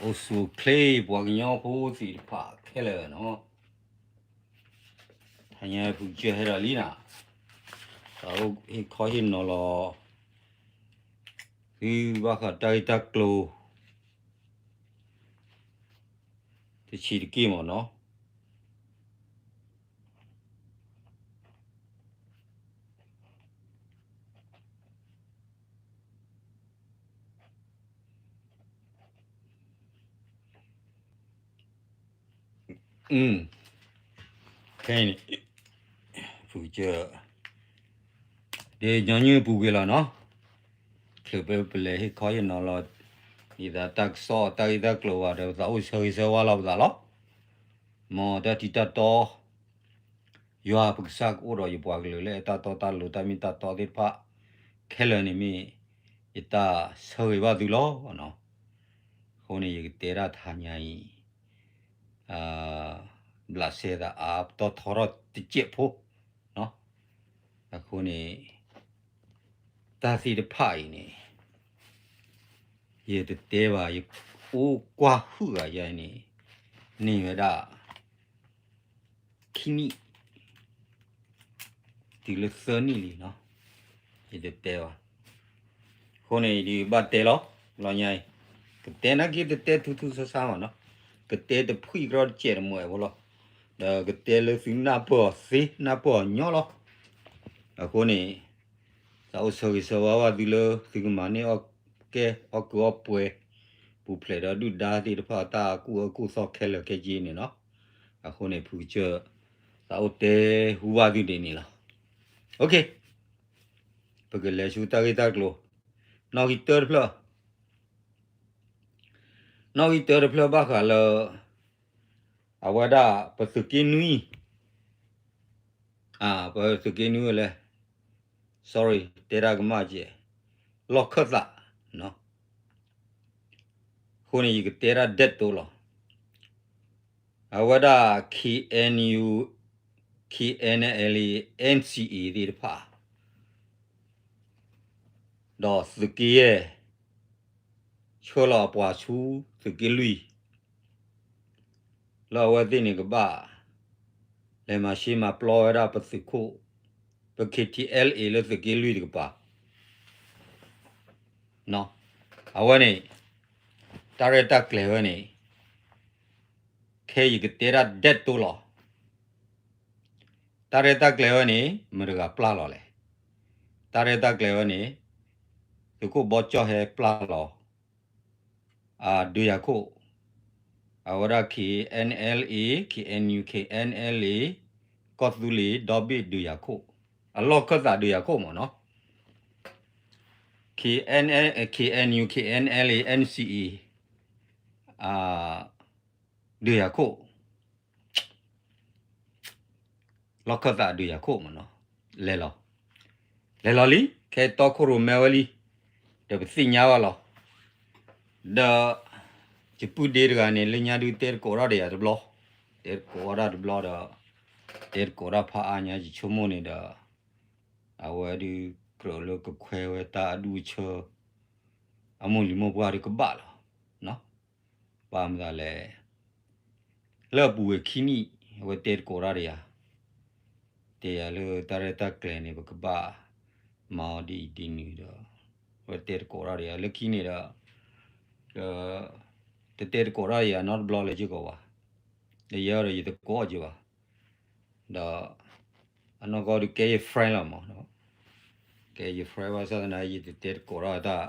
အိၣ်ဆူၣ်အိၣ်ချ့ ပှၤကညီဖိသ့ၣ်တဖၣ်ခဲလၢာ်နီၤ, တဟါညါဖုကစၢၢ်ဟဲဒီးလံနၤ, တၢ်ဟ့ၣ်ခီဟ့ၣ်နီၤလီၤ သုဘၣ်ဃးတၢ်ဂ့ၢ်တၢ်ကျိၤ တဆံးတက့ၢ်မ့ၢ်နီၤ. ခဲအံၤန့ၣ် ဖုကစၢၢ် ဒ်ညီနုၢ်ပူၤကွံာ်လီၤနီၤ, ချုးပပလဲၤဟ့ၣ်ခီဟ့ၣ်နီၤလီၤ ဒ်သိးတၢ်ကစီၣ်တၢ်ဂ့ၢ်တၢ်ကျိၤဘၣ်ဒီး ပသးအိၣ်ဆၢဂ့ၤဆၢဝါလီၤပသးလီၤ. မ်တၢ်ထံတၢ်တီ ယွၤပကစၢ်ကအိၣ်ဒီးယပှၤကလုာ်လၢတၢ်တီတၢ်လိၤတၢ်မ့ၢ်တၢ်တီသ့ၣ်တဖၣ် ခဲလၢာ်န့ၣ်မ့ၢ် ယတၢ်ဆၢဂ့ၤဘၣ်သုလီၤ. အဃိန့ၣ် ယကတဲဒၣ်တဟါညါအံၤ ဘျးစဲသးအါ ပတီၢ်ထီထီၣ်တစဲးဖိ အဃိန့ၣ် တၢ်သ့ၣ်တဖၣ်အံၤန့ၣ် ယတတဲဘၣ် ယအိၣ်ကွၢ်ဟုၣ်ဂၤယၤန့ၣ် န့ၢ်ဝဲဒၣ် ခံနံၣ် တုၤလၢသၢနံၣ်လံနီၤ, ယတတဲဘၣ်. အဃိန့ၣ် ယဒုးဘၣ်တဲလီၤ လီၤညါအံၤ ကတဲနာ်က့တတဲထူထူဆါဆါမ့ၢ်နီၤ, ကတဲတဖှံၣ်ကရီတစဲးတမှဲးဖိလီၤ, ဒီးကတဲလၢသုနၢ်ပၢၢ်အီၤသ့ နၢ်ပၢၢ်အီၤညီလီၤ. အဃိန့ၣ် သးအိၣ်ဆၢဂ့ၤဆၢဝါဘၣ်သုလၢ သုကမၤန့ၢ်အီၣ်ကဲ အီၣ်ကုးအီၣ်ပှဲၤ ပူၤဖျဲးဒီးဒုၣ်ဒါသ့ၣ်တဖၣ်အတၢ်ကူၣ်အၢကူၣ်သီခဲလၢာ်ခဲဆ့န့ၣ်နီၤ. အဃိန့ၣ် ဖုကစၢၢ် သးအိၣ်တဲဟူဘၣ်သုဒ်န့ၣ်လီၤ. ပကလဲၤဆူတၢ်ဂ့ၢ်တၢ်ကျိၤ နီၣ်ဂံၢ်တၢတဖျၢၣ် နီၣ်ဂံၢ်တၢတဖျၢၣ်ဘၣ်ဃးလၢ အဝဲဒၣ်ပသုးက့နွံ ပသုးက့နွံဝဲလဲၣ်, sorry တဲဒၣ်ကမၣ်ကဲ လီၢ်ခၢၣ်သး အဃိန့ၣ် ယကတဲဒၣ်ဒဲးတိလီၤ. အဝဲဒၣ် KNU KNLA NCA သ့ၣ်တဖၣ် ဒီးသုးက့ယဲၢ် ဆှၢလီၤအပှၤဆူသုးက့လွံၢ် လၢအဝဲသ့ၣ်န့ၣ်ကဘၣ် လဲၤမၤရှဲမၤပျီဝဲဒၣ်ပသုးခိၣ် ပ KTLA လၢသုးက့လွံၢ်တကပၤ အဝဲန့ၣ် တၢ်ရဲၣ်တၢ်ကျဲၤဝဲန့ၣ် ခဲအံၤယကတဲဒၣ်ဒဲးတိလီၤ. တၢ်ရဲၣ်တၢ်ကျဲၤဝဲန့ၣ် မတၤတဂၤပျၢ်လီၤလဲၣ်. တၢ်ရဲၣ်တၢ်ကျဲၤဝဲန့ၣ် သုးခိၣ်ဘီကၠီၣ်ဟဲပျၢ်လီၤ ဒုးယၤခိၣ်, အဝဲဒၣ် KNLA KNU KNLA ကီၢ်သူလ့ၤဒီဘ့ၣ်ဒုးယၤခိၣ်, အလီၢ်ခၢၣ်သးဒုးယၤခိၣ်မ့ၢ်နီၤ. KNU KNLA NCA ဒုးယၤခိၣ် လီၢ်ခၢၣ်သးဒုးယၤခိၣ်မ့ၢ်နီၤ, လဲၤလီၤ, လဲၤလီၤလံ, ခဲအံၤတီခိၣ်ရိၣ်မဲဝဲလံ, ဒီးပသ့ၣ်ညါဘၣ်လီၤ. ဒီး ယပုၢ်ဒ့တဂၤန့ၣ် လၢညါဒုးတဲတကိးထီၣ်ဒီးယၤတဘျီ, တဲတကိးထီၣ်တဘျီဒီး တဲတကိးထီၣ်ဖးအါညါ ယဆိကမိၣ်န့ၣ်ဒီး အဝဲဒုး ကြၢးလၢကခွဲးဝဲတၢ်အဒူၣ်အဆၢ အမိၢ်လံၤမိၢ်ပှၢ်ဒုးကဘၣ်လီၤ. ဘၣ်မနုၤလဲၣ် လၢအပူၤဝဲခံနံၣ် အဝဲတဲတကိးထီၣ်ဒီးယၤ, တဲယၤလၢတၢ်ရဲၣ်တၢ်ကျဲၤန့ၣ် ပကဘၣ်မၤအီၤဒ်အံၤဒ်နုၤဒီး အဝဲတဲတကိးထီၣ်ဒီးယၤ လၢခံန့ၣ်ဒီး တတဲတကိးထီၣ်ယၤနီတဘျီလၢၤက့ၤဘၣ်, ဒီးယဲဒီးယတကိးက့ၤဘၣ်, ဒီး အနီၢ်ကီၢ်ဒုးကဲယ friend လီၤမး, ကဲယ friend ဘၣ်ဆၣ်သနာ် ယတတဲတကိးထီၣ်တၢ်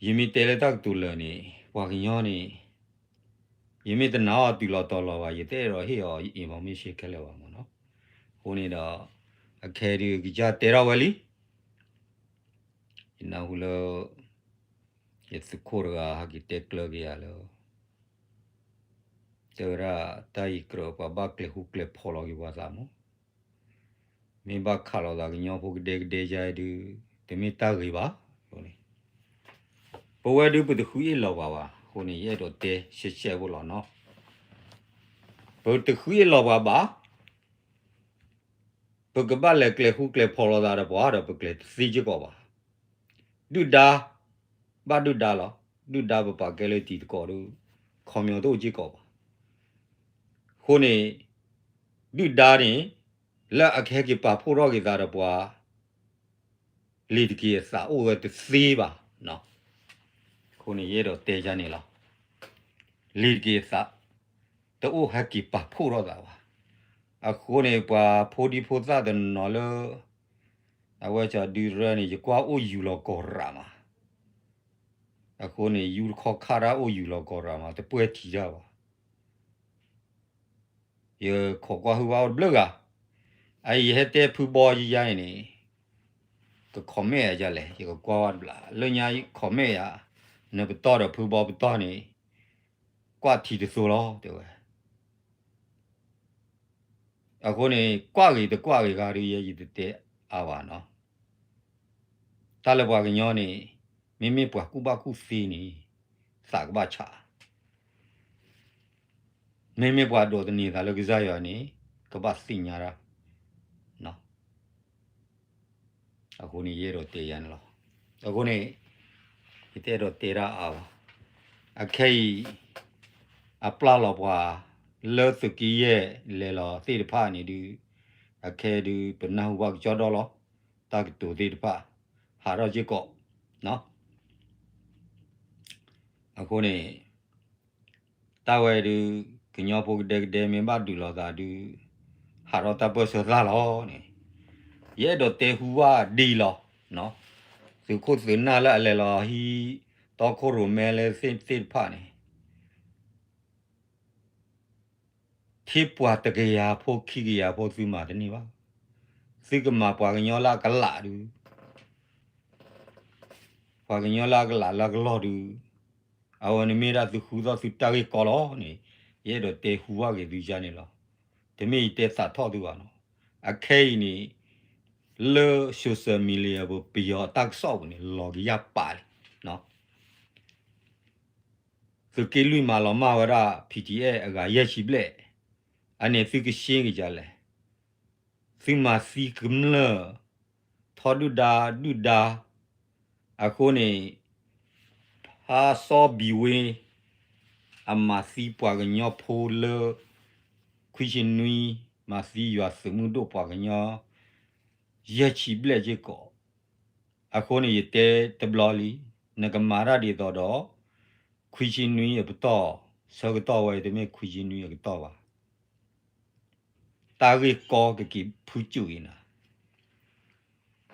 ယမ့ၢ်တဲလၢတၢ်ကတိၤလၢာ်န့ၣ် ပှၤကညီန့ၣ် ယမ့ၢ်တနာ်အီၤတုၤလီၤတီၤလီၤဘၣ် ယတအဲၣ်ဒိးဟ့ၣ်အီၤ information ခဲလၢာ်ဘၣ်မးနီၤ. အဃိန့ၣ်ဒီး အခဲဒုးကစၢ်တဲထီၣ်ဝဲလံ, ယနၢ်ဟူလၢ ယသုးခိၣ်တဂၤဟဲက့ၤတဲကျၢၤက့ၤယၤလၢ တဲဝဲဒၣ် တၢ်အံၤကြၢးပှၤဘၣ်ကျဲၤဃူကျဲၤဖိးလီၤက့ၤပှၤသးမး, မ့ၢ်ဘၣ်ခးလိာ်သးကညီဖိကဒဲကဒဲယါဒုး တမ့ၢ်တၢ်ဂ့ၤဘၣ်, ပဝဲဒုးပတဃုအ့ၣ်လီၤပှၤဘၣ်, အဃိန့ၣ် ယအဲၣ်ဒိးတဲရှဲရှဲဖိလီၤနီၤ, ပတဃုအ့ၣ်လီၤပှၤဘၣ်, ပကဘၣ်လဲၤကျဲၤဃူကျဲၤဖိးလိာ်သးဒီးပှၤဒီး ပကျဲၤတသ့စ့ၢ်ကီးဘၣ်, ဒုၣ်ဒါ ဘၣ်ဒုၣ်ဒါလီၤ ဒုၣ်ဒါပပာ်ကဲလၢတံၤသကိးဒီး ခီပညီတအိၣ်စ့ၢ်ကီးဘၣ်. အဃိန့ၣ် ဒုၣ်ဒါန့ၣ် လၢအကဟဲက့ၤပာ်ဖှိၣ်ထီၣ်က့ၤသးဒီးပှၤ လံၤတက့ၤအသးအိၣ်ဝဲတသ့ဘၣ်. အဃိန့ၣ် ယအဲၣ်ဒိးတဲယၤန့ၣ်လီၤ. လံၤတက့ၤအသး တအိၣ်ဟဲက့ၤပာ်ဖှိၣ်ထီၣ်သးဘၣ်. အဃိန့ၣ် ပှၤဖိဒံဖိသၣ်တနီၤနီၤလၢ အဝဲကဒုရၢန့ၣ် ယကွၢ်အိၣ်ယူၤလီၤကီၢ်ရးမး. အဃိန့ၣ် ယူတခီခါတၢ်အိၣ်ယူၤလီၤကီၢ်ရးမး တပှဲၤထံၣ်တၢ်ဘၣ်. ယခိးကွၢ်ဟုၣ်ဘၣ်အိၣ်တဘျုးဂၤ, အအံၤယဟဲတဲဖုဘီယယါအံၤန့ၣ် က comment ယၤလဲၣ် ယကကွၢ်ဝဲတဘျီ, လၢညါ comment ယၤ, နပတီၢ်ဒီးဖုဘီပတီၢ်န့ၣ် ကွၢ်ထံတသိလီၤ တဲဝဲ. အဃိန့ၣ် ကွၢ်ဂ့ၤတကွၢ်ဂ့ၤဂၤဒီး ယဲယတတဲအါဘၣ်နီၤ. တၢ်လၢပှၤကညီန့ၣ် မ့မ့ၢ်ပှၤကူၣ်ဘၣ်ကူၣ်သ့န့ၣ် သးကဘၣ်ဆး, မ့မ့ၢ်ပှၤဒိးသန့ၤသးလၢကစၢ်ယွၤန့ၣ် ကဘၣ်သ့ၣ်ညါတၢ် အဃိန့ၣ် ယအဲၣ်ဒိးတဲယၤန့ၣ်လီၤ. အဃိန့ၣ် ယတအဲၣ်ဒိးတဲတၢ်အါဘၣ်. အခဲအံၤ အပျၢ်လီၤပှၤ လၢသုးက့ယဲၢ်လဲၤလီၤသ့ၣ်တဖၣ်န့ၣ်ဒုး အခဲဒုး ပနၢ်ဟူဘၣ်ကစီဒီလီၤ. တၢ်ကတိၤသ့ၣ်တဖၣ် ဟးထီၣ်စ့ၢ်ကီး အဃိန့ၣ် တၢ်ဝဲဒုး ကညီဖိကဒဲကဒဲမ့ၢ်ဘၣ်ဒုးလိာ်သးဒုး ဟးထီၣ်တၢ်ပၢၢ်ဆၢသၣ်လီၤန့ၣ် ယအဲၣ်ဒိးတဲဟူဘၣ်ဒ်အံၤလီၤ. သုးခိၣ်သုးနၢ်လၢအလဲၤလီၤဟံး တီခိၣ်ရိၣ်မဲလၢသ့ၣ်သ့ၣ်တဖၣ်န့ၣ် ထံပှၤတကယၤဖိခံကယၤဖိသုမၤတန့ၢ်ဘၣ်. သုကမၤပှၤကညီလၢအကလးဒုး ပှၤကညီလၢအကလးလၢအကလီၢ်ဒုး အဝဲန့ၣ်မ့ၢ်ဒၣ်သုဃုသီၣ်သုတၢ်ဂ့ၢ်ကီလီၤန့ၣ် ယအဲၣ်ဒိးတဲဟူဘၣ်က့ၤသုယါန့ၣ်လီၤ. တမ့ၢ်ယတဲသးထီၣ်သုဘၣ်နီၤ. အခဲအံၤန့ၣ် လၢ social media ပူၤ ပယီၤအတၢ်ကစီၣ်ပူၤန့ၣ် လီၤကယၢ်ပာ်လံ သုးက့လွံၢ်မၤလီၤမၢ်ဝဲဒၣ် P T F အဂၤယဲၢ်ဆံဘျဲၣ်, အန့ၣ်သုကရှင်းက့ၤဒ်လဲၣ်. သုမၤသံကမျၢၢ် ထီဒုၣ်ဒါဒုၣ်ဒါ, အဃိန့ၣ် ဖါစီဘံၤဝ့ အမၤသံပှၤကညီဖိလၢ ခွံဆံနွံ, မၤသံယွၤသုးမုၢ်ဒိၣ်ပှၤကညီ ယဲၢ်ဆံဘျဲၣ်စ့ၢ်ကီး. အဃိန့ၣ် ယတဲတဘျီလံ, နကမၤတၢ်ဒ်သိးဒီး ခွံဆံနွံအပတီၢ်, ဆၢကတီၢ်ဝဲတမ့ၢ်ခွံဆံနွံအကတီၢ်ဘၣ်. တၢ်ဂ့ၢ်ကီကက့ၤဖုစူၣ်အံၤနၤ,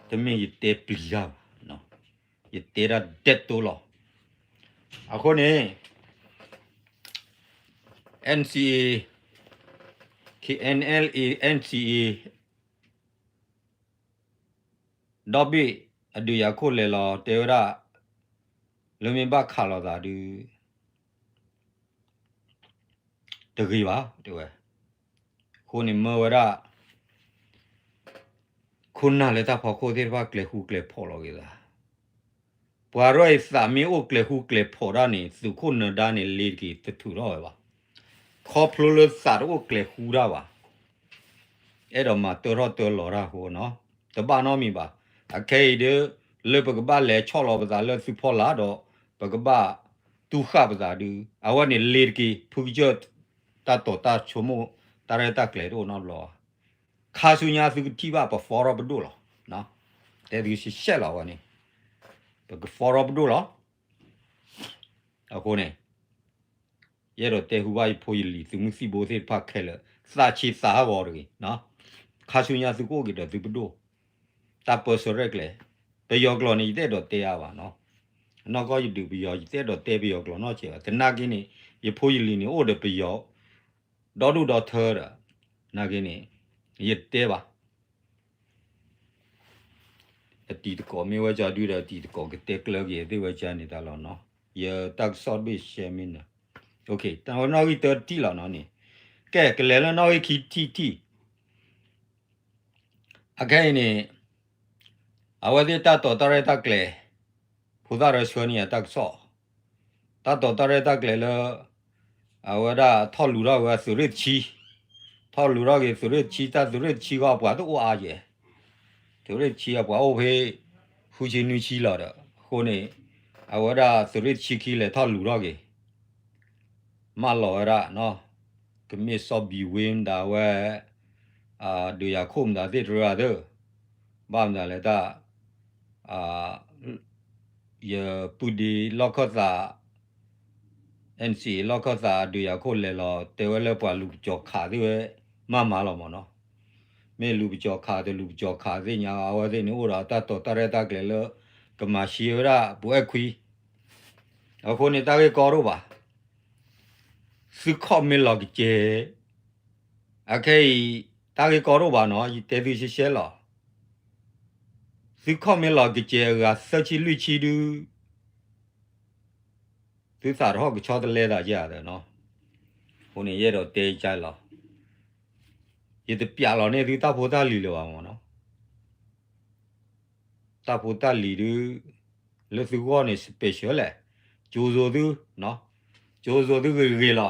တမ့ၢ်ယတဲပျံၤတၢ်ဘၣ်, ယတဲတၢ်ဒဲးတိလီၤ. အဃိန့ၣ် N C A, K N L A, N C A ဒီဘ့ၣ်အဒုးယၤခိၣ်လဲၤလီၤတဲဝဲဒၣ် လၢမ့ၢ်ဘၣ်ခးလိာ်သးဒုး တဂ့ၤဘၣ် တဲဝဲ. အဃိန့ၣ်မၢဝဲဒၣ် ခိၣ်နၢ်လၢတၢ်ဖီခိၣ်သ့ၣ်တဖၣ်ကျဲၤဃူကျဲၤဖိးလီၤက့ၤသး ပှၤရဲၣ်အံၤသးမ့ၢ်အိၣ်ကျဲၤဃူကျဲၤဖိးတၢ်န့ၣ် သုးခိၣ်နၢၤဒါန့ၣ် လ့ၤတက့ၤတထူးထီၣ်ဝဲဘၣ်. ခီဖျိလၢသးတအိၣ်ကျဲၤဃူတၢ်ဘၣ်. အဲၣ်ဒိးမၤတၢထီၣ်တၢလီၤတၢ်အဃိနီၤ, တဘၣ်နီတမံၤဘၣ်. အခဲအံၤဒီး လၢပကဘၣ်လဲၤဆီၣ်လီၤပသးလၢသုးဖီလာ်ဒီး ပကဘၣ်တူၢ်ဃာ်ပသးဒုး အဝဲန့ၣ်လ့ၤတက့ၤ ဖုကစၢၢ် တၢ်တိာ်တၢ်ဆိကမိၣ် တၢ်ရဲၣ်တၢ်ကျဲၤတအိၣ်နီတဘျီဘၣ်. ခါဆူညါသုကထံၣ်ဘၣ်ပဖီထီၣ်ပဒိၣ်လီၤ. တဲသုဆဲးလီၤဝဲန့ၣ် ပကဖီထီၣ်ပဒိၣ်လီၤ. အဃိန့ၣ် ယအဲၣ်ဒိးတဲဟူဘၣ်ယဖိယလံၤသုးမုၢ်သံၣ်ဘိသ့ၣ်တဖၣ်ခဲလၢာ် သးဆံးသးဟးဂီၤတဂ့ၤ. ခါဆူညါသုကအိၣ်က့ၤဒီးသုပဒိၣ် တၢ်ပၢဆှၢရဲၣ်ကျဲၤ ပယီၤကျိာ်န့ၣ် ယတအဲၣ်ဒိးတဲအါဘၣ်နီၤ. အနီၢ်ကီၢ်ယဒုးပယီၤ ယတအဲၣ်ဒိးတဲပယီၤကျိာ်နီတစဲးဘၣ်. သနာ်က့န့ၣ် ယဖိယလံၤန့ၣ် အိၣ်ဒီးပယီၤ ဒီဒူၣ်ဒီထၢဒီး သနာ်က့န့ၣ် ယတတဲဘၣ်. အတံၤသကိးမ့ၢ်ဝဲကၠီဒုဒီး အတံၤသကိးကတဲကျၢၤက့ၤသ့ၣ်ဝဲကၠီန့ၣ်တၢ်လီၤနီၤ. ယတၢ်ကစီၣ်တဘ့ၣ်ရှဲမ့ၢ်နၤ. တၢ်ဝဲနီၣ်ဂံၢ်တၢတထံၣ်လီၤနီၤန့ၣ်. ကဲ ကလဲၤလၢနီၣ်ဂံၢ်ခံထံၣ်ထံၣ် အခဲအံၤန့ၣ် အဝဲသ့ၣ်တၢ်တိာ်တၢ်ရဲၣ်တၢ်ကျဲၤ ဖိသၣ်ရၢဆှၢန့ၢ်အတၢ်ကစီၣ် တၢ်တိာ်တၢ်ရဲၣ်တၢ်ကျဲၤလၢ အဝဲဒၣ်ထီၣ်လူၤထီၣ်ဝဲသုးရ့ၣ်တဆံ ထီၣ်လူၤထီၣ်က့ၤသုးရ့ၣ်တဆံ တၢ်သုးရ့ၣ်တဆံဃီအပှၤတအိၣ်အါယဲၢ် သုးရ့ၣ်တဆံအပှၤအိၣ်ဖဲ ဃုဆံနွံဆံလီၤဒီး အဃိန့ၣ် အဝဲဒၣ်သုးရ့ၣ်တဆံခံလဲၤထီၣ်လူၤထီၣ်က့ၤ မၢလီၤဝဲဒၣ်နီၤ, ကမ့ၢ်စီၤဘံၤဝ့မတၤဝဲ ဒုးယၤခိၣ်မတၤသ့ၣ်တရၢသၢ, ဘၣ်မတၤလဲၣ်တၢ် ယပုၢ်ဒ့လီၢ်ခၢၣ်သး NCA လီၢ်ခၢၣ်သးဒုးယၤခိၣ်လဲၤလီၤ တဲဝဲလၢပှၤလူၤပကၠီၤခးသ့ၣ်ဝဲ မၤမၤလီၤမၢ်နီၤ, မ့ၢ်လူၤပကၠီၤခးတလူၤပကၠီၤခးသ့ၣ်ညါ အဝဲသ့ၣ်န့ၣ်အိၣ်ဒီးတၢ်တိာ်တၢ်ရဲၣ်တၢ်ကျဲၤလၢ ကမၤဆှံဝဲဒၣ်ပဝဲၢ်ခွံ, အဃိန့ၣ်တၢ်ဂ့ၢ်ကီတအိၣ်ဘၣ်, သုခီၣ်မ့ၢ်လီၤကစဲၤ, အခဲအံၤ တၢ်ဂ့ၢ်ကီတအိၣ်ဘၣ်နီၤ ယတဲသုရှဲရှဲလီၤ, သုခီၣ်မ့ၢ်လီၤကစဲၤအဂၤသၢဆံလွံၢ်ဆံဒု သုသးတဟီၣ်ကဆီတလဲသးယၤဒီးနီၤ, အဃိန့ၣ်ယအဲၣ်ဒိးတဲကၢလီၤ, ယတပျးလီၤန့ၢ်သုတၢ်ဖိတၢ်လံၤလၢၤဘၣ်မၢ်နီၤ, တၢ်ဖိတၢ်လံၤဒု လၢသုဂီၢ်န့ၣ် special လဲၣ်, ကၠိစိသု, ကၠိစိသုဂ့ၤဂ့ၤလီၤ,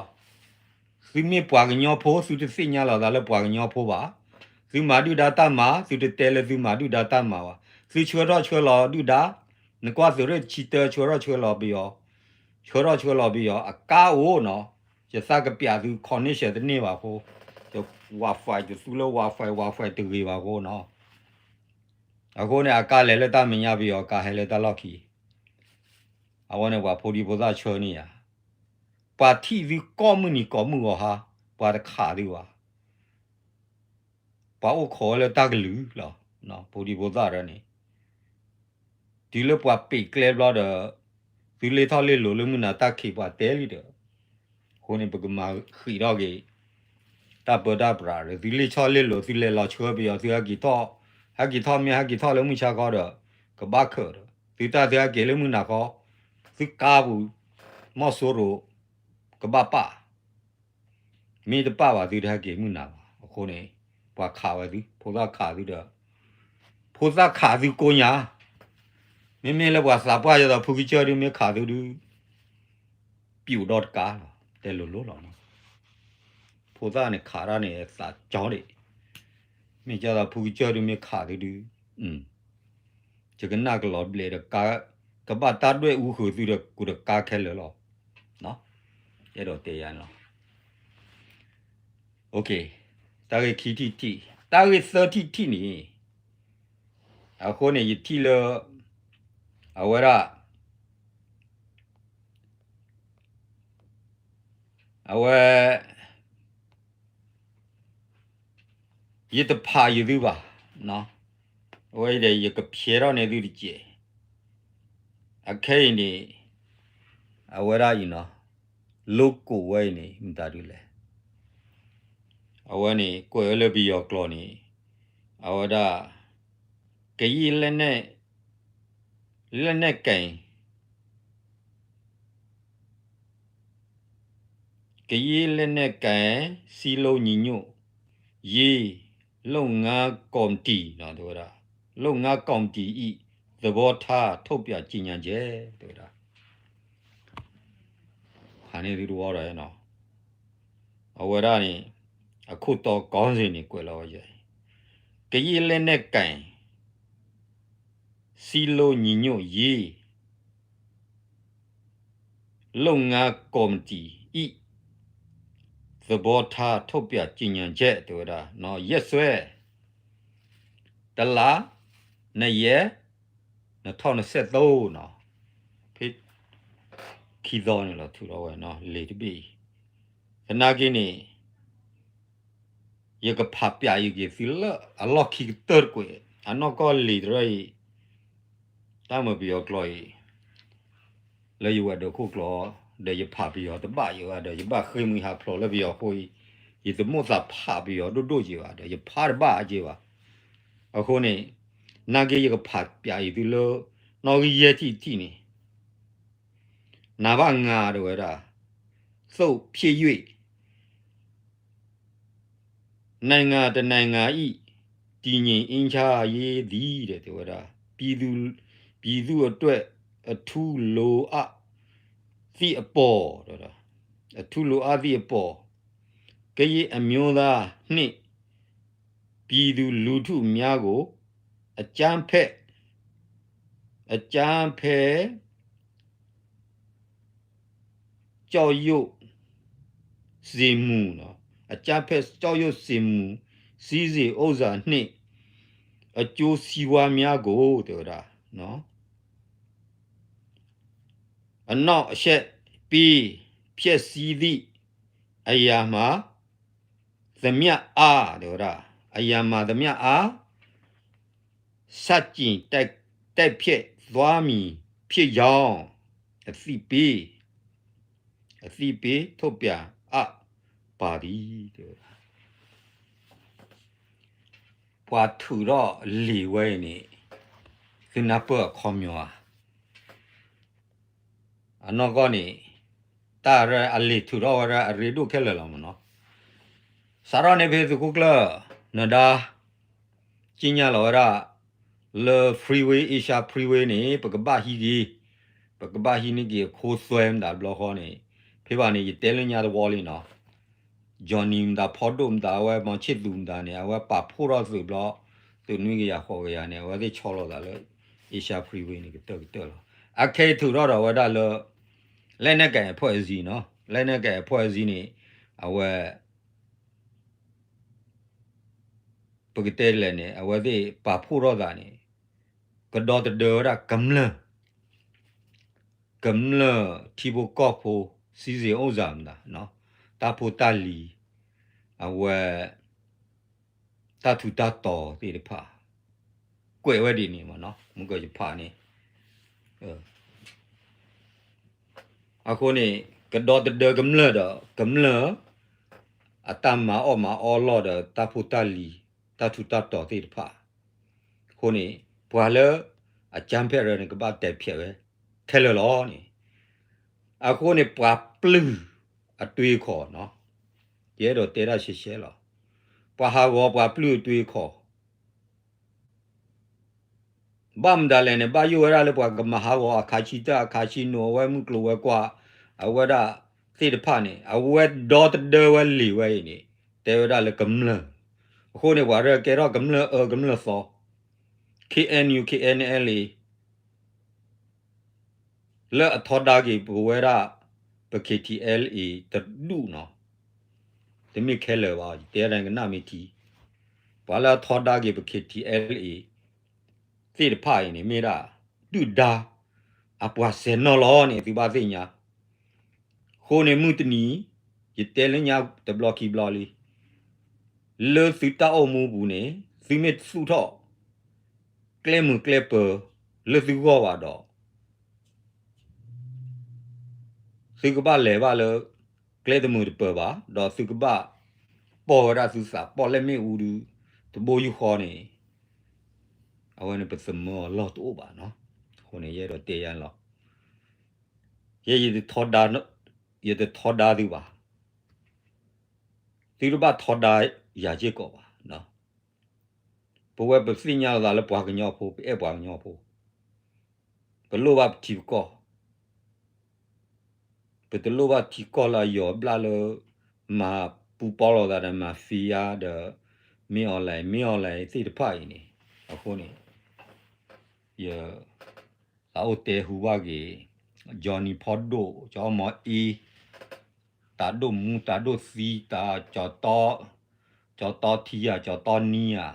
သုမ့ၢ်ပှၤကညီဖိ သုတသ့ၣ်ညါလီၤသးလၢပှၤကညီဖိဘၣ်, သုမၤဒုၣ်ဒါတၢ်မၤ သုတတဲလၢသုမၤဒုၣ်ဒါတၢ်မၤဘၣ်, သုဆှၢထီၣ်ဆှၢလီၤဒုၣ်ဒါ, နကွၢ်သုးရ့ၣ်တဆံတၢ ဆှၢထီၣ်ဆှၢလီၤပယီၤ, ဆှၢထီၣ်ဆှၢလီၤပယီၤ အကါအိၣ်နီၤ, ယသးကပျးသု connection တန့ၢ်ဘၣ်အဃိ, ယ Wi-Fi တသူလၢ Wi-Fi Wi-Fi တဂ့ၤဘၣ်အဃိနီၤ, အဃိန့ၣ် အကါလဲၤလၢတၢ်မဲာ်ညါပယီၤ ကါဟဲလၢတၢ်လီၢ်ခံ, အဝဲန့ၣ်ပှၤဖိဒံဖိသၣ်ဆှၢန့ၢ်ယၤ, ပှၤထံၣ်သုကိးမုၢ်နံၤကိးမုၢ်ဂီၤဟါ, ပှၤတခးသုဘၣ်, ပှၤအိၣ်ခိးဝဲလၢတၢ်ကလုာ်လီၤ, ဖိဒံဖိသၣ်ဒီးန့ၣ် တုၤလၢပှၤပ့းကျဲဘျီဒီး, သုလ့ၢ်ထီၣ်လ့ၢ်လိၤလၢမုၢ်နၤတၢ်ခံးပှၤတဲလံဒီး, အဃိန့ၣ် ပကမၤဃံးထီၣ်က့ၤ တၢ်ပၢတၢ်ပြးဒီး သုလ့ၢ်ထီၣ်လ့ၢ်လိၤ သုလဲၤလီၤဆှၢပယီၤ သုဟဲက့ၤထီၣ်, ဟဲက့ၤထီၣ်မ့ၢ်ဟဲက့ၤထီၣ်လၢမုၢ်ဆါခီဒီး, ကဘၣ်ခၢးဒီး သုတၢ်သုဟဲက့ၤလၢမုၢ်နၤခီ, သုကါပူၤ, မီၢ်စိရိၤ, ကဘၣ်ပာ် မ့ၢ်တပာ်ဘၣ်သုတဟဲက့ၤမုၢ်နၤဘၣ်. အဃိန့ၣ် ပှၤခးဝဲသု, ဖိသၣ်ခးသုဒီး, ဖိသၣ်ခးသုကိးညါ, မ့မ့ၢ်လၢပှၤသးပှၢ်ယသိးဖုကစၢၢ်ဒုးမ့ၢ်ခးသုဒုး, ပျိာ်ဒီးတကးလီၤ, တဲလိၤလိၤလီၤ. ဖိသၣ်န့ၣ်ခးတၢ်န့ၣ်သးကၠီဒံး, မ့ၢ်ကသိးဖုကစၢၢ်ဒုးမ့ၢ်ခးသုဒုး ယကနၣ်ကလီၤဘျဲးဒီးကါ, ကဘၣ်တၢ်ဒွဲၣ်အူဃုာ်သုဒီးကူးတကါခဲလၢာ်လီၤ. အဲၣ်ဒိးတဲယၤန့ၣ်လီၤ. တၢ်ဂ့ၢ်ခံထံၣ်တထံၣ်, တၢ်ဂ့ၢ်သၢထံၣ်တထံၣ်န့ၣ်, အဃိန့ၣ် ယထံၣ်လၢ အဝဲဒၣ် အဝဲ ယတဖးယသုဘၣ်, အဝဲဒီးယကဖျဲးထီၣ်န့ၢ်သုတစဲး, အခဲအံၤန့ၣ် အဝဲဒၣ်အံၤနီၤ, လိကိးဝဲအံၤန့ၣ် မတၤဒုလဲၣ်, အဝဲန့ၣ် ကွဲးဝဲလၢပယီၤကျိာ်န့ၣ်, အဝဲဒၣ် ကယဲၢ် လက်နက်ကိုင် ကယဲၢ် လက်နက်ကိုင် စည်းလုံးညီညွတ်ရေး လုပ်ငန်းကော်မတီ တဲဝဲဒၣ်, လုပ်ငန်းကော်မတီ ၏ သဘောထား ထုတ်ပြန်ကြေညာချက် တဲဝဲဒၣ်, ဖးန့ၢ်သုတဝီဒီးနီၤ, အဝဲဒၣ်န့ၣ် အခိၣ်တီ ခေါင်းစဉ် န့ၣ် ကွဲးလီၤဝဲယဲ, ကယဲၢ် လက်နက်ကိုင် စည်းလုံးညီညွတ်ရေး လုပ်ငန်းကော်မတီ ၏ သဘောထား ထုတ်ပြန်ကြေညာချက် တဲဝဲဒၣ်, ရက်စွဲ တလါ နှစ်ရက် နှစ်ထောင့်နှစ်ဆယ့်သုံး နီၤ, ဖဲခံသီန့ၣ်လီၤ ထုးထီၣ်ဝဲ လံာ်တဘ့ၣ်အံၤ, သနာ်က့န့ၣ် ယကဖးပျးယက့ၤသုလၢအလီၢ်ခံကတၢၢ်တကွဲး, အနီၢ်ကီၢ်လံာ်တရၢအံၤ, တၢ်မၤပယီၤကျိာ်အံၤ, လၢယဝဲၤဒၢးခိၣ်ကျိာ်, ဒီးယဖးပယီၤတဘၣ်ယံၤဘၣ်ဒီး ယဘၣ်ဃ့ၢ်မှံဟးဖျိးလၢပယီၤအဃိအံၤ, ယတမိၣ်သးဖးပယီၤဒိၣ်ဒိၣ်က့ၤဘၣ်ဒီး ယဖးတဘၣ်အက့ၤဘၣ်. အဃိန့ၣ် နာ်က့ယကဖးပျးအံၤသုလၢ နီၣ်ဂံၢ်ယဲၢ်ထံၣ်တထံၣ်န့ၣ် နဘၣ်ငါ တဲဝဲဒၣ်, သို့ဖြစ်၍ နိုင်ငံတစ်နိုင်ငံ၏ တည်ငြိမ်အေးချမ်းရေးသည် တဲဝဲဒၣ်, ပြည်သူ့အတွက် အထူးလိုအပ်သည့်အပေါ်, အထူးလိုအပ်သည့်အပေါ်, ကရင်အမျိုးသားနှင့် ပြည်သူလူထုများကို အကြမ်းဖက် အကြမ်းဖက် ကျောက်ရုပ်စင်မှုနော်, အကြမ်းဖက်ကျောက်ရုပ်စင်မှု စည်းစိမ်ဥစ္စာနှင့် အကျိုးစီးပွားများကို တဲဝဲဒၣ် အနှောင့်အယှက်ပေး ဖျက်ဆီးသည့်အရာမှန်သမျှအား တဲဝဲဒၣ် အရာမှန်သမျှအား ဆန့်ကျင်တိုက်တိုက်ဖျက်သွားမည်ဖြစ်ကြောင်း အသိပေး အသိပေးထုတ်ပြန်အပ်ပါသည် တဲဝဲဒၣ်. ပှၤထုးထီၣ်လံာ်ဝဲအံၤန့ၣ် သုနၢ်ပၢၢ်အခီပညီဧါ. အနီၢ်ကီၢ်န့ၣ် တၢ်အလံာ်ထုးထီၣ်ဝဲဒၣ်အရ့ဒိၣ်ခဲလၢာ်လီၤမ့ၢ်နီၤ. စးထီၣ်န့ၣ်ဖဲသုးခိၣ်ကျၢၢ် နဒါ က့ညါလီၤဝဲဒၣ် လၢ freeway, Asia freeway န့ၣ် ပကဘၣ်ဟံးက့ၤ, ပကဘၣ်ဟံးန့ၢ်က့ၤအခိသွဲမတၤတဘျီဃီန့ၣ် ဖဲဘၣ်န့ၣ် ယတဲလၢညါတဝီလံနီၤ. Johnny မတၤ ဖီဒိၣ်မတၤ အဝဲ မောင်ချစ်သူ မတၤန့ၣ် အဝဲပာ်ဖှိၣ်ထီၣ်သုးဘျီ သုးနွံကယၤဃိးကယၤန့ၣ် အဝဲသ့ၣ်ဆီလီၤသးလၢ Asia freeway န့ၣ် ကတၢၢ်ကတၢၢ်လီၤ. အခဲအံၤထုးထီၣ်ဒီးဝဲဒၣ်လၢ လက်နက်ကိုင်အဖွဲ့အစည်းနီၤ, လက်နက်ကိုင်အဖွဲ့အစည်းန့ၣ် အဝဲ ပကတဲလဲၣ်န့ၣ် အဝဲသ့ၣ်ပာ်ဖှိၣ်ထီၣ်သးန့ၣ် ကဒီသဒၢဝဲဒၣ်ကမျၢၢ်, ကမျၢၢ်ထံဖိကီၢ်ဖိ စည်းစိမ်ဥစ္စာ မတၤ, တၢ်ဖိတၢ်လံၤ, အဝဲ တၢ်ထူးတၢ်တီၤသ့ၣ်တဖၣ် ကွဲးဝဲဒ်န့ၣ်မ့ၢ်နီၤ, မ့ၢ်ကယဖးန့ၣ် အဃိန့ၣ် ကဒီသဒၢကမျၢၢ်ဒီး ကမျၢၢ် အတၢ်မၤအီၣ်မၤအီလီၢ်ဒီးတၢ်ဖိတၢ်လံၤ တၢ်ထူးတၢ်တီၤသ့ၣ်တဖၣ်, အဃိန့ၣ် ပှၤလၢ အကြမ်းဖက် ရၢန့ၣ် ကဘၣ်တဲဖျဲးဝဲ ခဲလၢာ်လီၤန့ၣ်, အဃိန့ၣ် ပှၤပျုၢ်အတွေးအခေါ်နီၤ, ယအဲၣ်ဒိးတဲဒၣ်ရှဲရှဲလီၤ, ပှၤဟးဂီၤပှၤပျုၢ်အတွေးအခေါ် ဘၣ်မတၤလဲၣ်န့ၣ် ဘၣ်ယိၣ်ဝဲဒၣ်လၢပှၤကမၤဟးဂီၤအခါဆံတၢ်အခါဆံနိ အဝဲမုၢ်ကျိၤဝဲၤကွာ် အဝဲဒၣ်သ့ၣ်တဖၣ်န့ၣ် အဝဲဒီသဒၢဝဲလံာ်ဝဲအံၤန့ၣ် တဲဝဲဒၣ်လၢကမျၢၢ်, အဃိန့ၣ် ပှၤရဲၣ်ကဲထီၣ်ကမျၢၢ်အၢကမျၢၢ်သီ, K N U K N L A လၢအထီဒါက့ၤပဝဲဒၣ် ပ K T L A တဒူၣ်နီၤ, တမ့ၢ်ခဲလၢာ်ဘၣ် ယတဲဒၣ်ကနၣ်မ့ၢ်ထံ, ပှၤလၢအထီဒါက့ၤပ K T L A သ့ၣ်တဖၣ်အံၤန့ၣ် မ့ၢ်ဒၣ် ဒုၣ်ဒါ အပှၤဆဲးနီၣ်လီၤန့ၣ် သုဘၣ်သ့ၣ်ညါ, အဃိန့ၣ်မုၢ်တနံၤ ယတဲလၢညါတဘျီခံဘျီလံ လၢသုတၢ်အိၣ်မူပူၤန့ၣ် သုမ့ၢ်သူၣ်ထီၣ် ကျဲမုာ်ကျဲပၢၤ လၢသုဂီၢ်ဘၣ်ဒီး သုကဘၣ်လဲၤဘၣ်လၢ ကျဲတမုာ်တပၢၤဘၣ်, ဒီးသုကဘၣ်ပီၢ်ဝဲဒၣ်သုသး ပီၢ်လဲၣ်မ့ၣ်အူဒု တဘိယူၢ်ဃီန့ၣ် အဝဲန့ၣ်ပသမၢအီၤလီၢ်တအိၣ်ဘၣ်နီၤ. အဃိန့ၣ် ယအဲၣ်ဒိးတဲယၤလီၤ. ယဲယတထီဒါ, ယတထီဒါသုဘၣ်, သုတဘၣ်ထီဒါယၤစ့ၢ်ကီးဘၣ်. ပဝဲပသ့ၣ်ညါလီၤသးလၢပှၤကညီဖိ, ပအဲၣ်ပှၤကညီဖိ, ပလိၣ်ဘၣ်ပထံပကီၢ်, ပတလိၣ်ဘၣ်ထံကီၢ်လၢအယီၤဘျၣ်လၢ မၤပူၤပီၣ်လိာ်သးဒီး mafia ဒီး မင်းအောင်လှိုင်, မင်းအောင်လှိုင် သ့ၣ်တဖၣ်အံၤန့ၣ်, အဃိန့ၣ် ယ သးအိၣ်တဲဟူဘၣ်က့ၤ Johnny ဖီဒိၣ်, ကၠီမီၤအ့, တၢ်ဒိၣ်မူ, တၢ်ဒိၣ်သံ, တၢ်, ကၠီတီထံယၤ, ကၠီတီနံယၤ,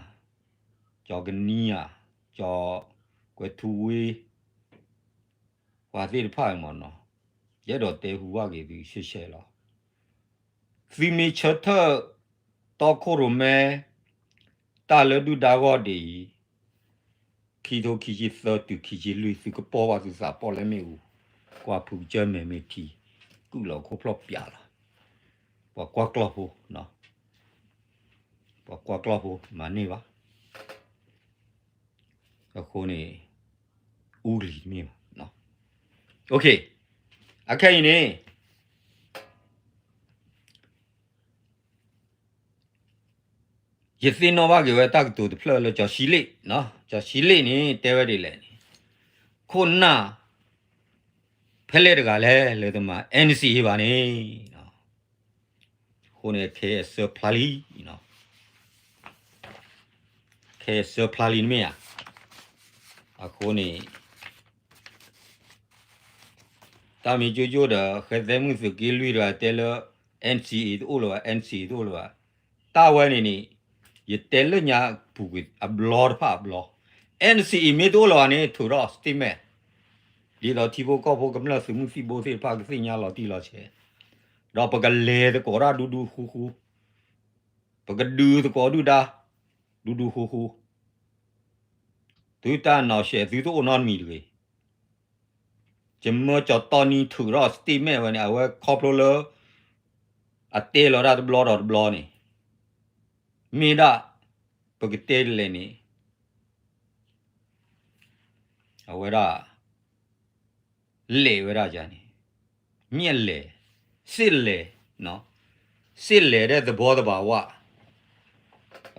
ကၠီကနံယၤ, ကၠီကွဲၤထူဝ့, ပှၤသ့ၣ်တဖၣ်အံၤမ့ၢ်နီၤ, ယအဲၣ်ဒိးတဲဟူဘၣ်က့ၤသုရှဲရှဲလီၤ. သုမ့ၢ်ဆၢထၢၣ်တီခိၣ်ရိၣ်မဲ တၢ်လၢဒုၣ်ဒါဂီၢ်ဒ်အံၤ, ခံထိခံဆံသၢတုၤခံဆံလွံၢ် သုကပီၢ်ဘၣ်သုသး ပီၣ်လဲၣ်မ့ၣ်အူ, ကွၢ်ဖုကစၢၢ်မဲာ်မ့ၢ်ထံ, ကုၢ်လီၤခိၣ်ဖျီၣ်ပၠးလီၤ. ပှၤကွၢ်ကျီၢ်ဖိ, ပှၤကွၢ်ကျီၢ်ဖိ မၤန့ၢ်ဘၣ်. အဃိန့ၣ် အူလံၤတမ့ၢ်ဘၣ်. အခဲအံၤန့ၣ် ယသ့ၣ်နီၣ်ဘၣ်က့ၤဝဲတၢ်ကတိၤတဖျၢၣ်လၢကၠီၤဆံလ့ၣ်, ကၠီၤဆံလ့ၣ်န့ၣ်တဲဝဲဒ်လဲၣ်န့ၣ်, ခိၣ်နၢ် ဖဲလဲၣ်တဂၤလဲၣ် လၢတမၤ N C A ဘၣ်န့ၣ်, အဃိန့ၣ် ခဲအံၤအစၢဖျါလံ, ခဲအံၤအစၢဖျါလံတမ့ၢ်ဧါ. အဃိန့ၣ် တၢ်မ့ၢ်ကၠိကၠိဒီး ဃဲသဲမုၣ်သုးက့လွံၢ်တဂၤတဲလၢ NCA တအိၣ်လၢၤဘၣ်, NCA တအိၣ်လၢၤဘၣ်. တၢ်ဝဲန့ၣ်န့ၣ် ယတဲလၢညါပူၤကွံာ်အဘျီတဖၣ်အဘျီ, NCA မ့ၢ်တအိၣ်လၢၤဘၣ်န့ၣ် ထုးထီၣ် statement ဒ်သိးထံဖိကီၢ်ဖိကမျၢၢ်သုးမုၢ်သံၣ်ဘိသ့ၣ်တဖၣ်ကသ့ၣ်ညါလီၤတံၢ်လီၤဆဲး, ဒီးပကလဲၤသကိးတၢ်ဒူဒူဃူဃူ, ပကဒုးသကိးဒုၣ်ဒါ ဒူဒူဃူဃူ, သုတၢ်နီၣ်ရှဲးသုတအိၣ်နီတမံၤတဂ့ၤ. ယမၢကၠီၤတီနံထုးထီၣ် statement ဝဲန့ၣ် အဝဲခီဖျိလၢ အတဲလီၤတၢ်တဘျီဒီးတဘျီန့ၣ် မ့ၢ်ဒၣ် ပကတဲဒ်လဲၣ်န့ၣ် အဝဲဒၣ် လဲၤဝဲဒၣ်ယၤန့ၣ် မ့ၢ်အလဲၤ စစ်လဲၤ, စစ်လဲၤဒီးသဘောသဘာဝ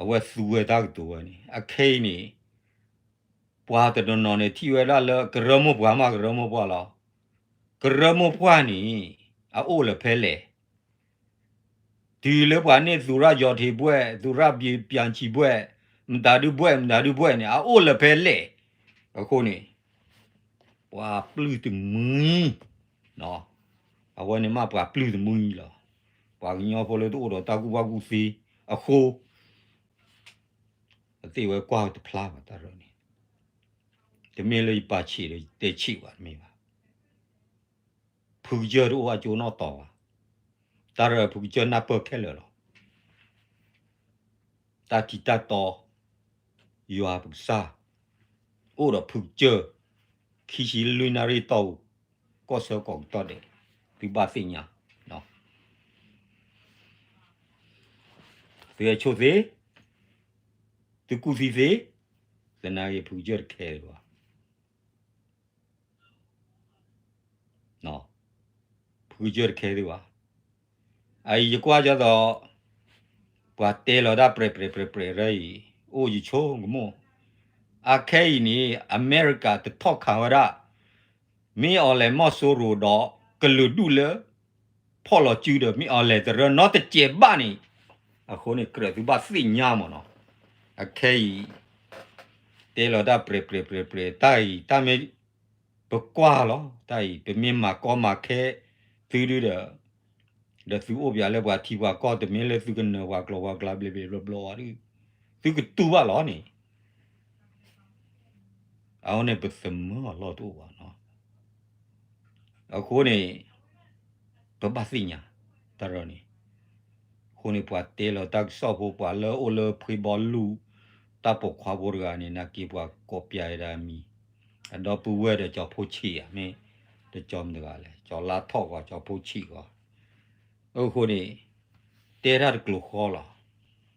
အဝဲသူဝဲတၢ်ကတိၤဝဲန့ၣ် အခဲအံၤန့ၣ် ပှၤတနီၤနီၤန့ၣ် ထံၣ်ဝဲဒၣ်လၢကရၢမိၢ်ပှၢ်မး ကရၢမိၢ်ပှၢ်လီၤ. ကရၢမိၢ်ပှၢ်န့ၣ် အအိၣ်လၢဖဲလဲၣ် တုၤလၢပှၤန့ၢ်သူရၢယီၤထံးဘှဲၣ် သူရၢပျံၤဆံးဘှဲၣ် မတၤဒုဘှဲၣ် မတၤဒုဘှဲၣ်န့ၣ် အအိၣ်လၢဖဲလဲၣ်. အဃိန့ၣ် ပှၤပျုၢ်တမှံၤ အဝဲန့ၣ်မ့ၢ်ပှၤပျုၢ်တမှံၤလီၤ. ပှၤကညီဖိလၢတအိၣ်ဒီးတၢ်ကူၣ်ဘၣ်ကူၣ်သ့အဃိ အသ့ၣ်ဝဲကွၢ်တဖျါဘၣ်တၢ်ရၢန့ၣ် တမ့ၢ်လၢယပာ်ဆံးဒီးယတဲဆံးဘၣ်တမ့ၢ်ဘၣ်. ဖုကစၢၢ်တအိၣ်အကၠိနီၣ်တီၤဘၣ်. တၢ်ရၢဖုကစၢၢ်နၢ်ပၢၢ်ခဲလၢာ်လီၤ. တၢ်ထံးတၢ်တီ ယွၤပကစၢ် အိၣ်ဒီးဖုကစၢၢ် ခံဆံလွံၢ်နၣ်ရံၣ်တီၢ်ပူၤ ကီၢ်ဆၢကီၢ်ကတီၢ်ဒဲး သုဘၣ်သ့ၣ်ညါ သုဟဲဆိၣ်သ့, သုကူၣ်သံသ့, သနာ်က့ဖုကစၢၢ်တခဲဒံးဘၣ်. ဖုကစၢၢ်တခဲဒံးဘၣ်. အအံၤယကွၢ်ကၠီသိး ပှၤတဲလီၤတၢ်ပြဲးပြဲးပြဲးပြဲးရၢအံၤ အိၣ်ယဆိကမိၣ်, အခဲအံၤန့ၣ် အမဲရကၤတထီၣ်ခးဝဲဒၣ် မ့ၢ်အီၤလဲၤမီၢ်စိရိၤဒီး ကလုာ်ဒူၣ်လၢ ဖီၣ်လီၤစုဒီး မ့ၢ်အီၤလဲၤတရၢနီတစဲးဘၣ်န့ၣ်, အဃိန့ၣ် ကြၢးသုဘၣ်သ့ၣ်ညါမ့ၢ်နီၤ, အခဲအံၤ တဲလီၤတၢ်ပြဲးပြဲးပြဲးပြဲး တၢ်အံၤ တၢ်မ့ၢ် ပကွၢ်လီၤ, တၢ်အံၤ ပမ့ၢ်မၤကီမၤခဲ သုဒုဒီး ဒီးသုအိၣ်ပၠးလၢပှၤထံပှၤကီၢ် တမ့ၢ်လၢသုကနၢၤပှၤကျိာ်ပှၤကျါဘျ့ဘျ့ဘျီဘျီဝဲဒၣ်, သုကတူၢ်ဘၣ်လီၤန့ၣ် အဃိန့ၣ် ပသမၢအလီၢ်တအိၣ်ဘၣ်နီၤ. အဃိန့ၣ် ပဘၣ်သ့ၣ်ညါ တၢ်ရၢန့ၣ်, အဃိန့ၣ် ပှၤတဲလီၤတၢ်ကစီၣ်ဖိ ပှၤလၢအိၣ်လၢဖှ့ဘီလူၢ် တၢ်ပိာ်ခွါဖိတဂၤန့ၣ် နာ်က့ပှၤကိးပၠးဝဲဒၣ်မံၤ, အဒီပုၢ်ဝဲၢ်ဒီးကၠီဖိဆံးဧါ မ့ၢ် တကၠီမတဂၤလဲၣ် ကၠီလါထီၣ်ဂီၤ ကၠီဖိဆံးဂီၤ, အဃိန့ၣ် တဲတၢ်တကျိၤ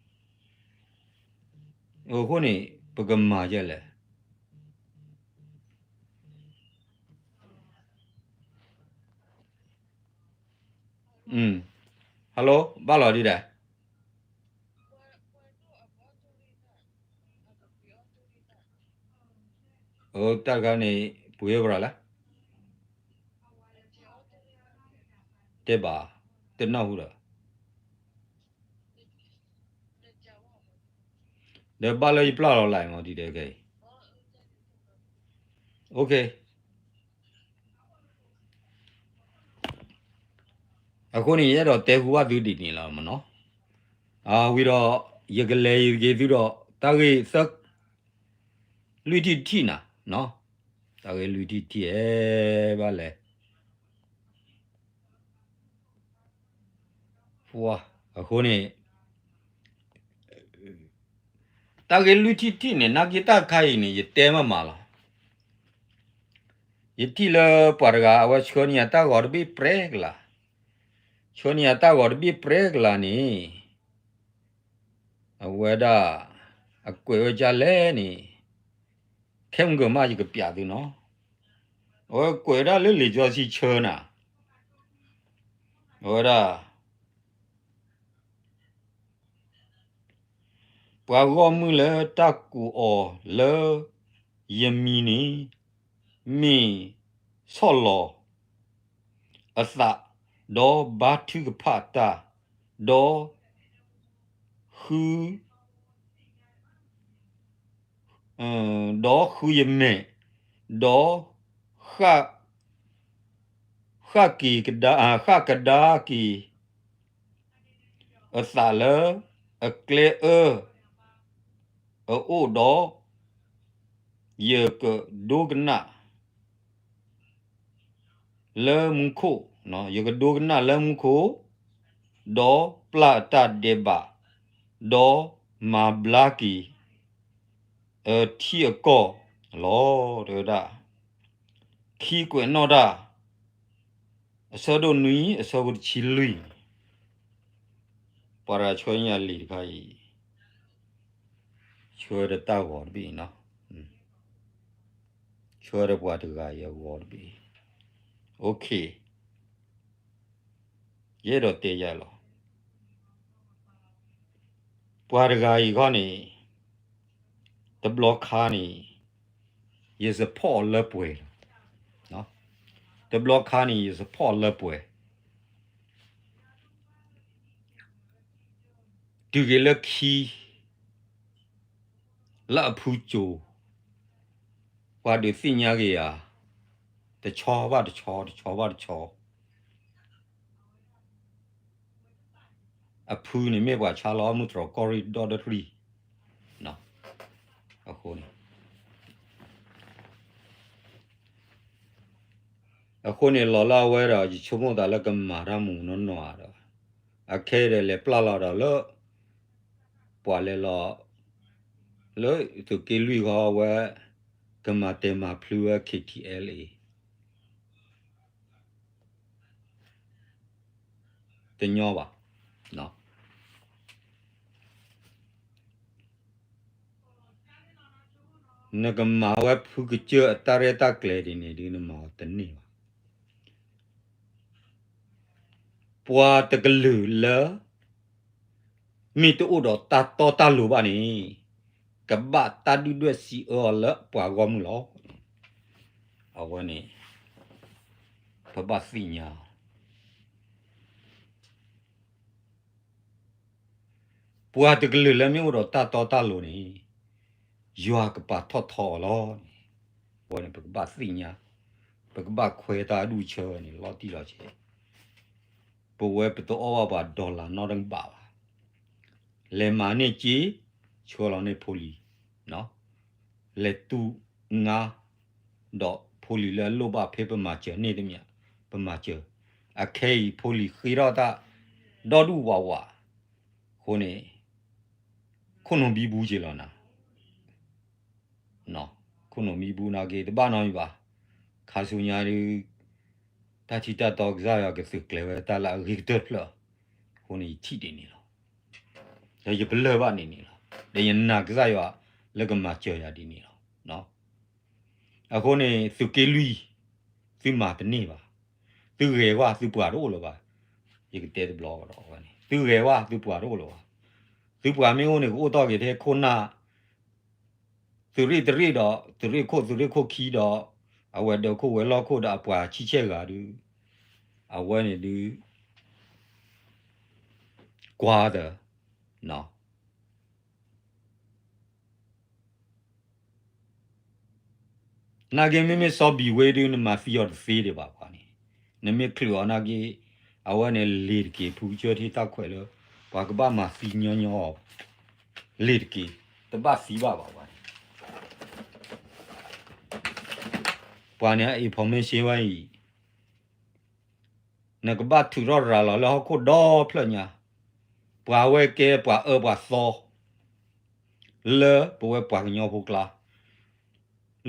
ဃီလီၤ. အဃိန့ၣ် ပကမၤယဲလဲၣ်. Hello ဘၣ်လီၤဒံးဒၣ်, တၢ်တခါန့ၣ် ပှ့ၤဝဲပရၤလၢ တဲဘၣ် တနၢ်ဟူဒီး ဒီးဘၣ်လၢယပျၢ်လီၤလၢမး ဒ်တဲခဲအံၤ, အဃိန့ၣ် ယအဲၣ်ဒိးတဲဟူဘၣ်သုဒ်န့ၣ်လီၤမးနီၤ. ဝံၤဒီး ယကလဲၤယက့ၤသုဒီး တၢ်ဂ့ၢ်သၢ လွံၢ်ထံၣ်တထံၣ်နၤ, တၢ်ဂ့ၢ်လွံၢ်ထံၣ်တထံၣ်အဲၣ်ဘၣ်လဲၣ်. အဃိန့ၣ် တၢ်ဂ့ၢ်လွံၢ်ထံၣ်တထံၣ်န့ၣ် နာ်က့တၢ်တခါအံၤန့ၣ် ယတဲမးမးလီၤ. ယထံၣ်လၢပှၤတဂၤ အဝဲဆှၢန့ၢ်ယၤတၢ်ဂီၤတဘ့ၣ်ပြဲကလး, ဆှၢန့ၢ်ယၤတၢ်ဂီၤတဘ့ၣ်ပြဲကလးန့ၣ် အဝဲဒၣ် အကွဲးဝဲဒ်လဲၣ်န့ၣ် ခဲမုၢ်ကမၣ်ယကပျးသုနီၤ, အဝဲကွဲးဝဲဒၣ်လၢလံာ်စီဆှံဆၢနၤ, အဝဲဒၣ် ပှၤဂီၢ်မုၢ်လၢတၢ်ကိးအီၤလၢယမံၤန့ၣ် မ့ၢ်ဆီၣ်လီၤအသး, ဒီးဘါထုကဖၣ်တၢ်, ဒီး ဃု ဒီးဃုယမဲာ်, ဒီးဃၣ်, ဃၣ် ဃၣ်ကဒါ, ဃၣ်ကဒါက့ၤအသးလၢအကျဲအၢအအိၣ်ဒီး ယကဒိကနၣ်လၢမူခိၣ်, ယကဒိကနၣ်လၢမူခိၣ်, ဒီးပျၢ်အတၢ်ဒဲးဘး, ဒီးမၤဘျါက့ၤအထံအကီၢ်လီၤ. တဲဝဲဒၣ် ခံကွဲးနီၣ်တၢ် အဆၢဒိၣ်နွံ အဆၢဖိတဆံလွံၢ်, ပှၤတဂၤဆှၢညါလံာ်တခါအံၤ, ဆှၢဒီးတၢ်ဂီၤတဘ့ၣ်နီၤ, ဆှၢဒီးပှၤတဂၤအံၤအဂီၤတဘ့ၣ်, ယအဲၣ်ဒိးတဲယၤလီၤ. ပှၤတဂၤအံၤခီန့ၣ် တဘျီခါန့ၣ် ယ support အီၤလၢပှဲၤလီၤ. တဘျီခါန့ၣ် ယ support အီၤလၢပှဲၤ, တုၤက့ၤလၢခံ လၢအဖုကၠိၤ, ပှၤဒုးသ့ၣ်ညါက့ၤယၤ တဆီဘၣ်တဆီ တဆီဘၣ်တဆီ, အဖုန့ၣ်မ့ၢ်ပှၤဆါလီၤမုၢ်တြီၢ်ကီၢ်ရ့ၣ်ဒီတရံၣ်, အဃိန့ၣ် အဃိန့ၣ် လီၤလၢအဝဲဒီး ယဆိကမိၣ်သးလၢကမၤတၢ်မူးနီၢ်နီၢ်ဒီး အခဲအံၤဒီးလဲၤပျၢ်လီၤဒီးလၢ ပှၤလဲၤလီၤ လၢသုးက့လွံၢ်ဃီဝဲ ကမၤတဲာ်မၤဖျုးဝဲ K T L A တညီဘၣ်. နကမၤဝဲဖုကစၢၢ်အတၢ်ရဲၣ်တၢ်ကျဲၤဒ်န့ၣ်ဒုး နမၤအီၤတန့ၢ်ဘၣ်. ပှၤတကလုာ်လၢ မ့ၢ်တအိၣ်ဒီးတၢ်တီတၢ်လိၤဘၣ်န့ၣ် ကဘၣ်တၢ်ဒုၣ်ဒွဲၣ်စံးအၢအီၤလၢပှၤဂီၢ်မုၢ်လီၤ. အဝဲန့ၣ် ပဘၣ်သ့ၣ်ညါ ပှၤတကလုာ်လၢမ့ၢ်အိၣ်ဒီးတၢ်တီတၢ်လိၤန့ၣ် ယွၤကပာ်ထီၣ်ထီအီၤလီၤန့ၣ် အဝဲန့ၣ် ပကဘၣ်သ့ၣ်ညါ, ပကဘၣ်ခွဲးတၢ်အဒူၣ်အဆၢဝဲန့ၣ် လီၤတံၢ်လီၤဆဲး, ပဝဲပတအီၣ်ဘၣ်ပှၤ dollar နီတဘးဘၣ်. လဲၤမၤန့ၢ်စ့, ဆှၢလီၤန့ၢ်ဖိလံၤ, လဲၤတူၢ်ငါ, ဒီးဖိလံၤလၢအလိၣ်ဘၣ်ဖဲပမၤစၢၤန့ၢ်တမံၤ, ပမၤစၢၤ, အခဲအံၤဖိလံၤဃ့ထီၣ်တၢ် ဒီဒူၣ်ဝးဝး, အဃိန့ၣ် ခိၣ်နူာ်ဘံဘူက့ၤလီၤနၤ ခိၣ်နူာ်မံဘူနာ်က့ တဘၣ်နီတမံၤဘၣ်. ခါဆူညါဒုး တၢ်ထံတၢ်တီကစၢ်ယွၤကသုးကျဲၤဝဲတၢ်လၢအဂ့ၤကတၢၢ်တဖျၢၣ်, အဃိန့ၣ်ယထံၣ်ဒ်န့ၣ်လီၤ. ဒီးယပလၢၢ်ဘၣ်ဒ်န့ၣ်လီၤ. ဒီးယနာ်ကစၢ်ယွၤလၢကမၤစၢၤယၤဒ်န့ၣ်လီၤ. အဃိန့ၣ် သုးက့လွံၢ်, သုမၤတန့ၢ်ဘၣ်. သုဂဲၤဝဲသုပှၤတအိၣ်လၢၤဘၣ်. ယကတဲတဘျီဒီးဝဲန့ၣ် သုဂဲၤဝဲသုပှၤတအိၣ်လၢၤဘၣ်. သုပှၤမ့ၢ်အိၣ်န့ၣ် ကအိၣ်ထီၣ်က့ၤထဲခိၣ်နၢ် သုးရ့ၣ်တရ့ၣ်ဒီး သုးရ့ၣ်ခိၣ် သုးရ့ၣ်ခိၣ်ခံဒီး အဝဲၤဒၢးခိၣ်ဝဲၤလီၢ်ခိၣ်ဒီးအပှၤဆံဆဲၣ်ဂၤဒုး အဝဲန့ၣ်ဒုး ကွၢ်ဒီး နာ်က့မ့မ့ၢ်စီၤဘံၣ်ဝ့ဒုး နမၤသံအီၤတသ့ဒံးဘၣ်ပှၤန့ၣ်, နမ့ၢ်ချုးအီၤနာ်က့ အဝဲန့ၣ်လ့ၤတက့ၢ် ဖုကစၢၢ်ထံတၢ်ခွဲးလၢ ပှၤကဘၣ်မၤသံညီညီအီၤ လ့ၤတက့ၢ်, တဘၣ်သံဘၣ်ဘၣ်ပှၤန့ၣ်, ပှၤန့ၣ် information ဝဲအံၤ နကဘၣ်ထုးထီၣ်ရၤလီၤလၢဟီၣ်ခိၣ်ဒီဖျၢၣ်ညါ, ပှၤဝဲကဲပှၤအၢပှၤသီ လၢပဝဲပှၤကညီဖိကျါ,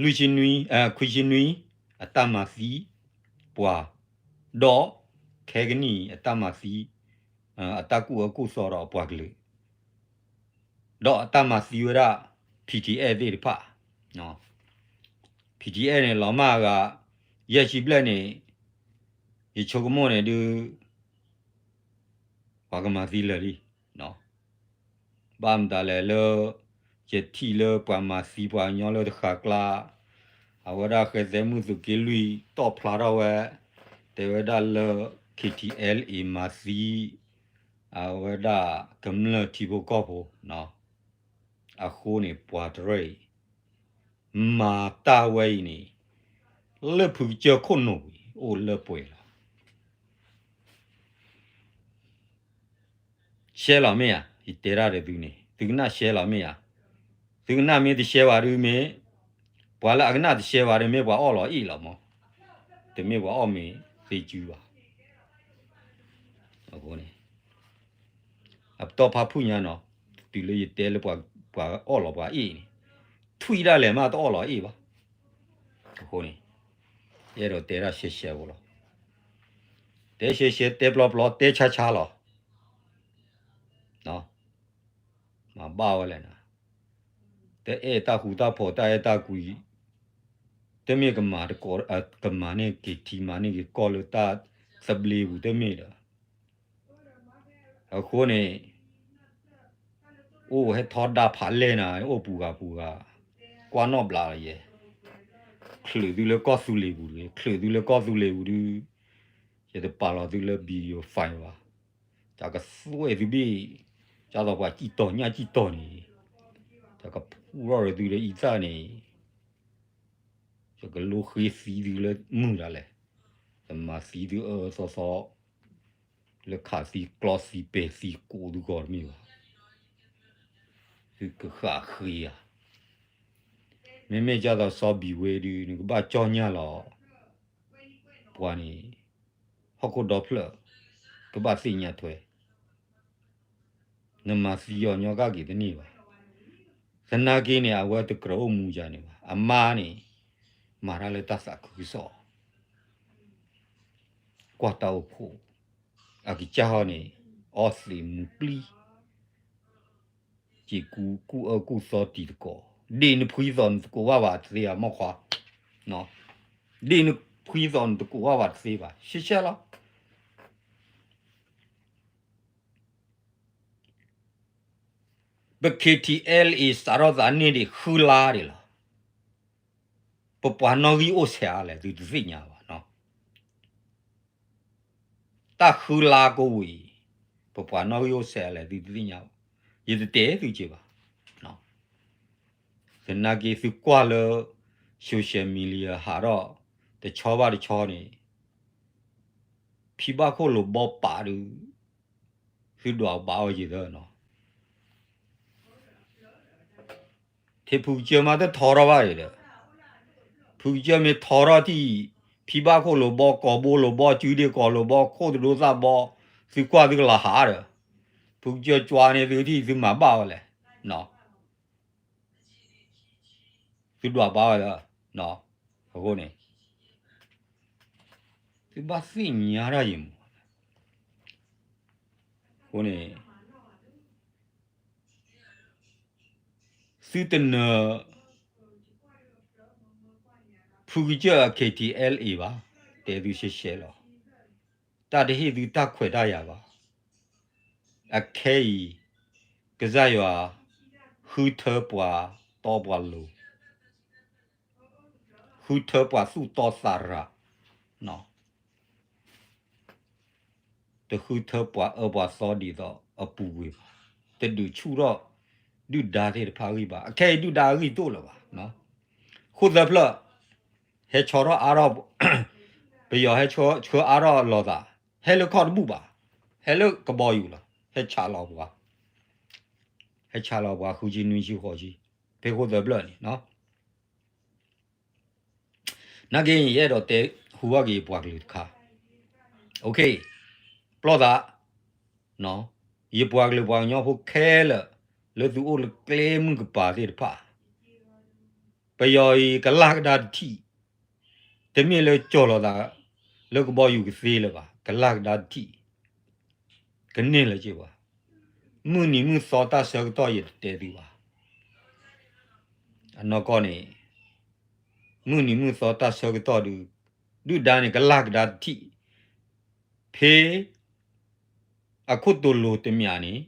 လွံၢ်ဆံနွံ, ခွံဆံနွံ အတၢ်မၤသံပှၤ, ဒီးခဲကနံၣ်အံၤ အတၢ်မၤသံ အတၢ်ကူၣ်အၢကူၣ်သီဒီးအပှၤကလုာ်, ဒီးအတၢ်မၤသံဝဲဒၣ် P T F သ့ၣ်တဖၣ်, P T F န့ၣ် လီၤမၢ်အဂၤ ယဲၢ်ဆံဘျဲၣ်န့ၣ် ယဆိကမိၣ်န့ၣ်ဒုး ပှၤကမၤသံလၢာ်လံ, ဘၣ်မတၤလဲၣ်လၢ ယထံၣ်လၢပှၤမၤသံပှၤကညီလၢတဃာ်ကျါ, အဝဲဒၣ်ဃဲသဲမုၣ်သုးက့လွံၢ်တီၣ်ဖျါထီၣ်ဝဲ, တဲဝဲဒၣ်လၢ K T L A မၤသံ အဝဲဒၣ်ကမျၢၢ်ထံဖိကီၢ်ဖိ, အဃိန့ၣ် ပှၤတရၢအံၤ မၤတၢ်ဝဲအံၤန့ၣ် လၢဖုကစၢၢ်ခိၣ်နူာ်ဝံၤ အိၣ်လၢပှဲၤလီၤ. ရှဲလီၤမ့ၢ်ဧါ, ယတဲတၢ်ဒီးသုန့ၣ် သုကနၣ်ရှဲလီၤမ့ၢ်ဧါ, သုကနၣ်မ့ၢ်တရှဲဘၣ်ဒုးမ့ၢ်, ပှၤလၢအကနၣ်တရှဲဘၣ်ဒုးမ့ၢ်ပှၤအီၣ်လီၤအ့ၣ်လီၤမး, တမ့ၢ်ပှၤအီၣ်မ့ၤသ့စုဘၣ်. အဃိန့ၣ် အပတီၢ်ဖးဖုၣ်ညါနီၤ, တုၤလၢယတဲလၢပှၤအီၣ်လီၤပှၤအ့ၣ်န့ၣ်, ထွံၣ်ဒၣ်လဲာ်မးတအီၣ်လီၤအ့ၣ်ဘၣ်. အဃိန့ၣ် ယအဲၣ်ဒိးတဲဒၣ်ရှဲရှဲဖိလီၤ. တဲရှဲရှဲ တဲပျီပျီ တဲဆါဆါလီၤ. မၤဘၣ်ဝဲလဲၣ်နၤ, တအဲၣ်တၢ်ဃူတၢ်ဖိး တၢ်အဲၣ်တၢ်ကွံ, တမ့ၢ်ကမၤတကိး ကမၤန့ၢ်က့ၤထံ မၤန့ၢ်က့ၤကီၢ်လၢတၢ်သဘျ့ပူၤတမ့ၢ်ဒီး အဃိန့ၣ် အိၣ်ဟဲထီဒါဖးလဲၢ်နၤ အိၣ်ပူၤဂၤပူၤဂၤ, ကွၢ်နီၣ်ဘျးလီၤယဲ, ချုးသုလၢကီၢ်သူလ့ၤပူၤတဂ့ၤ, ချုးသုလၢကီၢ်သူလ့ၤပူၤဒုး, ယတပာ်လီၤသုလၢ video file ဘၣ်. တၢ်ကသွဲၣ်သုဘ့ၣ်, ကၢ်သိးပှၤစံၣ်တီၤညၣ်စံၣ်တီၤန့ၣ်, တၢ်ကဖူထီၣ်ရသုလၢအံသၣ်န့ၣ် ယကလိဃ့သံသုလၢမုၢ်ဒၣ်လဲာ်, ယမၤသံသုအၢအၢသီသီ, လၢခးသံကျီသံပဲာ်သံကိးသုဂီၢ်တမ့ၢ်ဘၣ်. သုကဃၣ်ဃ့ဧါ. မ့မ့ၢ်ကၢ်သိးစီၤဘံၣ်ဝ့ဒုး နကဘၣ်ကၠီၣ်ညၣ်လီၤ. ပှၤန့ၣ် ဟီၣ်ခိၣ်ဒီဖျၢၣ် ကဘၣ်သ့ၣ်ညါထွဲ နမၤသံအီၤညီကၣ်က့ၤတန့ၢ်ဘၣ်. သနာ်က့န့ၣ် အဝဲတကြၢးအိၣ်မူယၤန့ၣ်ဘၣ်. အမါန့ၣ် မၤတၢ်လၢတၢ်သးခုကစီၣ်, ကွၢ်တၢ်အိၣ်ဖှိၣ်, အကစၢ်ဟီန့ၣ် အီသံးမူၤပျံၤ, စ့ၢ်ကူကူၣ်အၢကူၣ်သီတံၤသကိး, ဒ့ၣ်နဖှံသီနတကိးဘၣ်ဘၣ်တသ့ဘၣ် မီၢ်ခွါ, ဒ့ၣ်နဖှံသီနတကိးဘၣ်ဘၣ်တသ့ဘၣ် ရှဲရှဲလီၤ. ပ K T L A စးထီၣ်သးန့ၢ်ဒံးဃုလါဒံးလီၤ. ပပှၤနီၣ်ဂံၢ်အိၣ်ဆဲးအါလဲၣ် သုတသ့ၣ်ညါဘၣ်နီၤ. တၢ်ဃုလါကိးဝံၤ, ပပှၤနီၣ်ဂံၢ်အိၣ်ဆဲးအါလဲၣ် သုတသ့ၣ်ညါဘၣ်. ယတတဲသုက့ၤဘၣ်. သနာ်က့သုကွၢ်လၢ social media ဟးထီၣ် တဆီဘၣ်တဆီန့ၣ် ဖံဘၣ်ခိၣ်လိာ်ဘီပာ်ဒုး သုဒွးဘၣ်အီၤယံၤသၢနီၤ. ထဲဖုကစၢၢ်မးတထီထီၣ်ဘၣ်ဒီး, ဖုကစၢၢ်မ့ၢ်ထီထီၣ်ထံၣ် ဖံဘၣ်ခိၣ်လိာ်ဘီ ကိာ်ဘိလိာ်ဘီ စုဒ့ၣ်ကိာ်လိာ်ဘီ ခိၣ်သဒိသၣ်ဘီ, သုကွၢ်သုကလီၤဟးဒီး, ဖုကစၢၢ်ကွၢ်န့ၣ်သုထံၣ်သုမၤဘၣ်ဝဲလဲၣ်. သုဒွးဘၣ်ဝဲလၢ, အဃိန့ၣ် သုဘၣ်သ့ၣ်ညါတၢ်ယံၤမး. အဃိန့ၣ် သုတနၢၤ ဖုကစၢၢ်အ K T L A ဘၣ်, တဲသုရှဲရှဲလီၤ. တၢ်တဟ့ၣ်သုတၢ်ခွဲးတၢ်ယာ်ဘၣ်. အခဲအံၤ ကစၢ်ယွၤ ဃုထၢပှၤတီပှၤလိၤ, ဃုထၢပှၤသူၣ်တီသးရၤ, တဃုထၢပှၤအၢပှၤသီဒ်သိးအပူၤကွံာ်ဘၣ်, တဒုးဆူၣ်ထီၣ်ဒုၣ်ဒါသ့ၣ်တဖၣ်အဂံၢ်ဘါ, အခဲအံၤဒုၣ်ဒါအဂံၢ်တအိၣ်လၢၤဘၣ်. ဃိၣ်သၢဖျၢၣ် ဟဲဆီထီၣ်အါထီၣ်, ပယီၤဟဲဆှၢအါထီၣ်လိာ်သး, ဟဲလၢခီၣ်တဘူၣ်ဘၣ်, ဟဲလၢကဘီယူၤလီၤ, ဟဲဆးလီၤပှၤ, ဟဲဆးလီၤပှၤဃုဆံနွံဆံဃိးဆံ, ဖဲဃိၣ်သၢဖျၢၣ်န့ၣ် နာ်က့ ယအဲၣ်ဒိးတဲဟူဘၣ်က့ၤယပှၤကလုာ်တခါ, ပျီၢ်သး, ယပှၤကလုာ်ပှၤကညီဖိခဲလၢာ် လၢသုအိၣ်လၢကျဲမုၢ်ကပၤသ့ၣ်တဖၣ်, ပယီၤအံၤကလၢ်ကဒါတထံၣ်, တမ့ၢ်လၢကၠီၢ်လီၤသး လၢကဘီယူၤကသ့လၢၤဘၣ်, ကလၢ်ကဒါတထံၣ်, ကန့ၢ်လၢၤက့ၤဘၣ်. မုၢ်နံၤမုၢ်သီတၢ်ဆၢကတီၢ်ယတတဲသုဘၣ်. အနီၢ်ကီၢ်န့ၣ် မုၢ်နံၤမုၢ်သီတၢ်ဆၢကတီၢ်ဒုး, ဒုၣ်ဒါန့ၣ်ကလၢ်ကဒါတထံၣ်, ဖဲ အခိၣ်တိၤလိၤတမံၤန့ၣ်,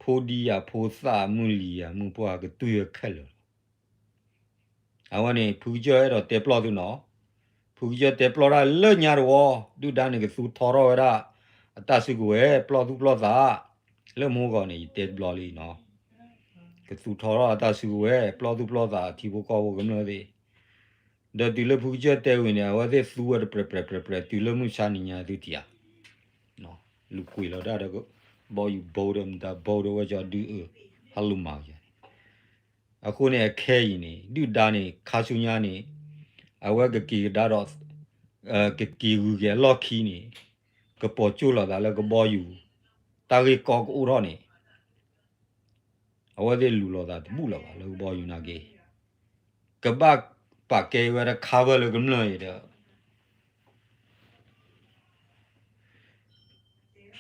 ဖိဒံယၤဖိသၣ်မုၢ်လံၤယၤမုၢ်ပှၢ်ကတုၤခဲလၢာ်လီၤ. အဝဲန့ၣ် ဖုကစၢၢ်အဲၣ်ဒိးတဲပျီၢ်သုနီၤ, ဖုကစၢၢ်တဲပျီၢ်တၢ်လၢညါတဝီ, ဒုၣ်ဒါန့ၣ်ကသူထီထီၣ်ဝဲဒၣ် အတၢ်စုကဝဲၤ ပျီၢ်သူၣ်ပျီၢ်သး, လၢမူဂီၢ်န့ၣ် ယတဲတဘျီလံနီၤ, ကသူထီထီၣ်အတၢ်စုကဝဲၤ ပျီၢ်သူၣ်ပျီၢ်သး ထံဖိကီၢ်ဖိကမျၢၢ်သ့ၣ်, ဒီးတုၤလၢဖုကစၢၢ်တဲဝံၤန့ၣ် အဝဲသ့ၣ်သူဝဲတပြဲးပြဲးပြဲးပြဲး တုၤလၢမုၢ်ဆါနံၤညါသုထံၣ်ဧါ လူၤကွံာ်လီၤတၢ်ဒီးက, ဘီယူၤဘိဒီးမတၤဘိဒီးဝဲကၠီဒုအၢ ဟးလိၣ်မၤကယၤန့ၣ် အဃိန့ၣ် အခဲအံၤန့ၣ် ဒုၣ်ဒါန့ၣ် ခါဆူညါန့ၣ် အဝဲကက့ၤကဒါဒီး ကက့ၤဂုၤက့ၤအလီၢ်ခံန့ၣ် ကပိာ်ကၠိၣ်လိာ်သးလၢကဘီယူၤ တၢ်ဂ့ၢ်ကီကအိၣ်ထီၣ်န့ၣ် အဝဲသ့ၣ်လူၤလိာ်သးတဘူၣ်လၢၤဘၣ် လၢကဘီယူၤနာ်က့ ကဘၣ်ပာ်ကဲဝဲဒၣ် cover လၢကမျၢၢ်အံၤဒီး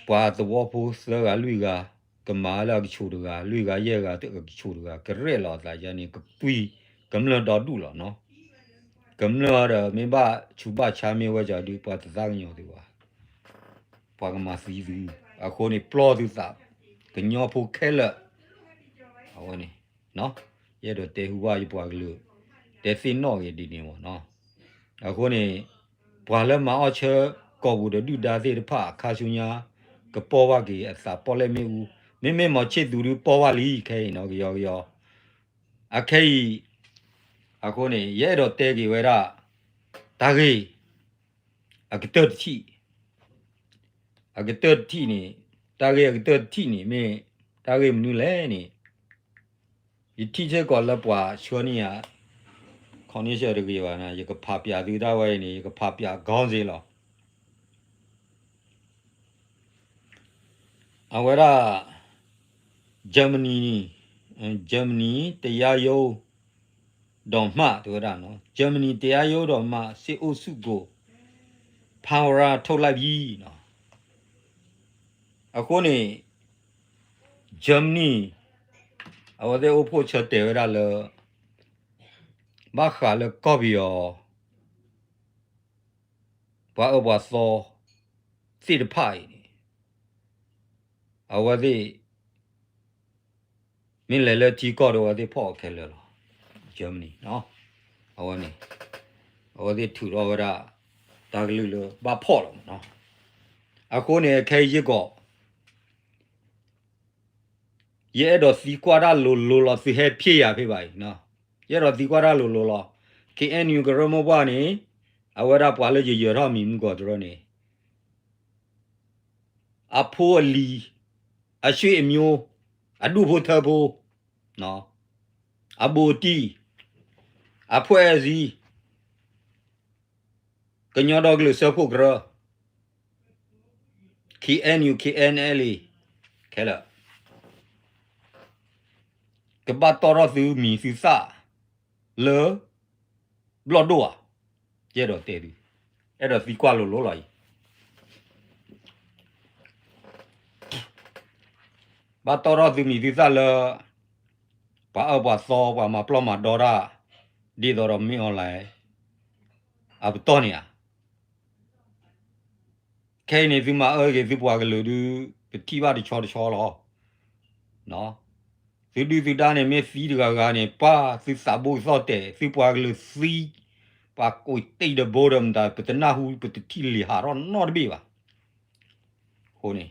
ပှၤသဝီဖိသၢဂၤလွံၢ်ဂၤ ကမၤလၢအကဆူးတဂၤ လွံၢ်ဂၤယဲၢ်ဂၤအကဆူးတဂၤ ကရဲၣ်လီၤအသးယါန့ၣ် ကပှံၤကမျၢၢ်ဒီဒူၣ်လီၤနီၤ. ကမျၢၢ်ဒီးမ့ၢ်ဘၣ်ဆူးဘၣ်ဆါမ့ၢ်ဝဲကၠီဒု ပှၤတသးကညီၤသုဘၣ် ပှၤကမၤသံသု အဃိန့ၣ် ပျီသုသး ကညီဖိခဲလၢာ် အဝဲန့ၣ် ယအဲၣ်ဒိးတဲဟူဘၣ်ယပှၤကလုာ် တဲသ့ၣ်နီၣ်ဂ့ၤဒ်န့ၣ်မ့ၢ်နီၤ. အဃိန့ၣ် ပှၤလၢမၤအီၣ်ဆၢကီၢ်ပူၤဒီးဒုၣ်ဒါသ့ၣ်တဖၣ် ခါဆူညါ ကပီၢ်ဘၣ်က့ၤအသးပီၣ်လဲၣ်မ့ၣ်အူ, မ့မ့ၢ်မီၤဆ့ၣ်သူးဒုပီၢ်ဘၣ်လံ ခဲအံၤနီၤ ကယီကယီ. အခဲအံၤ အဃိန့ၣ် ယအဲၣ်ဒိးတဲက့ၤဝဲဒၣ် တၢ်ဂ့ၢ် အကတၢၢ်တထံၣ်, အကတၢၢ်တထံၣ်န့ၣ်, တၢ်ဂ့ၢ်အကတၢၢ်တထံၣ်န့ၣ် မ့ၢ်တၢ်ဂ့ၢ်မနုၤလဲၣ်န့ၣ်, ယထံၣ်စ့ၢ်ကီးလၢပှၤဆှၢန့ၢ်ယၤ ခီနံၣ်ဆၢတဂ့ၤဘၣ်န့ၣ် ယကဖးပၠးသုတၢ်ဝဲအံၤန့ၣ် ယကဖးပၠး ခေါင်းစဉ် လီၤ. အဝဲဒၣ် Germany, Germany တရားရုံးတော်မှ တဲဝဲဒၣ်နီၤ, Germany တရားရုံးတော်မှ စစ်အုပ်စုကို ဖမ်းဝရမ်းထုတ်လိုက်ပြီနီၤ. အဃိန့ၣ် Germany အဝဲသ့ၣ်အိၣ်ဖှိၣ်ဆၢတဲာ်ဝဲဒၣ်လၢ ဘၣ်ဃးလၢကီၢ်ပယီၤ ပှၤအၢပှၤသီသ့ၣ်တဖၣ်အံၤန့ၣ် အဝဲသ့ၣ် မ့ၢ်လဲၤလၢထံကီၢ်ဒီး အဝဲသ့ၣ်ဖီၣ်အီၤခဲလၢာ်လီၤ. Germany အဝဲန့ၣ် အဝဲသ့ၣ်ထုးထီၣ်ဝဲဒၣ် တၢ်ကလုၢ်လၢဘၣ်ဖီၣ်လီၤမ့ၢ်နီၤ. အဃိန့ၣ် ခဲအံၤစ့ၢ်ကီး ယအဲၣ်ဒိးသံကွၢ်တၢ်လိၤလိၤလီၤ သုဟဲဖျ့ယၤဖဲဘၣ်အံၤ, ယအဲၣ်ဒိးသံကွၢ်တၢ်လိၤလိၤလီၤ. ခ့ၣ်အဲၣ်ယူၣ် ကရၢမိၢ်ပှၢ်န့ၣ် အဝဲဒၣ်ပှၤလၢယယၢၤထီၣ်မံၤမုၢ်ကီၢ်တရၢန့ၣ် အဖိအလံၤ, အဆွေအမျိုး, အဒူၣ်ဖိထၢဖိ, အဘူးအတံၢ်, အဖှဲၣ်အစံ, ကညီဒီကလုာ်စၢဖှိၣ်ကရၢ, K N U K N L A ခဲလၢာ် ကဘၣ်တီၣ်ထီၣ်သုမံၤသုသၣ်လၢ ဘျီၣ်ဒိၣ်ဧါ, ယအဲၣ်ဒိးတဲသု, အဲၣ်ဒိးသံကွၢ်လိၤလိၤလီၤအံၤ ဘၣ်တီၣ်ထီၣ်သုမံၤသုသၣ်လၢ ပှၤအၢပှၤသီ ပှၤမၤပျီၢ်မၤဒီတၢ် ဒ်သိးဒီးမ့ၢ် online အပတီၢ်န့ၣ်ဧါ. ခဲအံၤန့ၣ် သုမၤအၢက့ၤသုပှၤကလုာ်ဒုး ပထံၣ်ဘၣ်တဆီတဆီလီၤ. သုဒုၣ်သုဒါန့ၣ် မ့ၢ်သံတဂၤဂၤန့ၣ် ပှၤသုသးဘိသီၣ်တဲာ် သုပှၤကလုာ်သံ, ပှၤကွံာ်တံၢ်ဒီးဘိဒီးမတၤ ပတနၢ်ဟူ ပတထံၣ်လံၤဟးထီၣ်နီတဘ့ၣ်ဘၣ်. အဃိန့ၣ်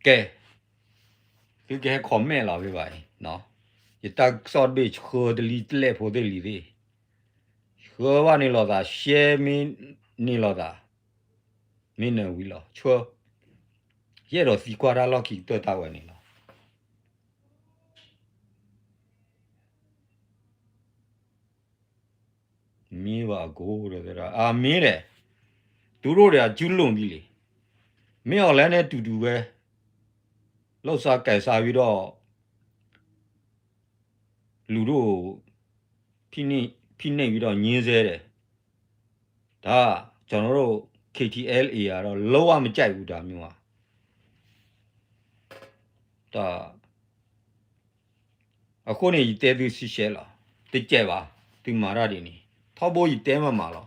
ကဲ, သုကဟဲ comment လီၤဖဲဘၣ်အံၤ, ယတၢ်ကစီၣ်တဘ့ၣ် ဆှၢတလံတလဲၣ်ဖိသ့ၣ်လံၤသ့ၣ်, ဆှၢဘၣ်န့ၣ်လိာ်သး share မ့ၢ်န့ၢ်လိာ်သး, မ့ၢ်နၢၤဝံၤလီၤ ဆှၢ, ယအဲၣ်ဒိးသံကွၢ်တၢ်လီၢ်ခံကတၢၢ်တၢ်ဝဲန့ၣ်လီၤ. မ့ၢ်ဘၣ်အကိးဒီးသရၣ် အမ့ၢ်ဒီး သူတို့တွေအကျူးလွန်ပြီလေ, မ့ၢ်အီၤလဲၣ်န့ၣ်တူတူဝဲ, လုပ်စားကိုင်စားပြီးတော့ လူထုကို ဖိနှိပ်ပြီးတော့ညှဉ်းဆဲတယ်, ဒါကျွန်တော်တို့ K T L A ကတော့ လုံးဝမကြိုက်ဘူး ဒါမျိုးက ဒါ အဃိန့ၣ် ယတဲသုရှဲရှဲလီၤ, တကဲဘၣ်, သုမၤတၢ်ဒ်န့ၣ် ထီဘိယတဲမးမးလီၤ,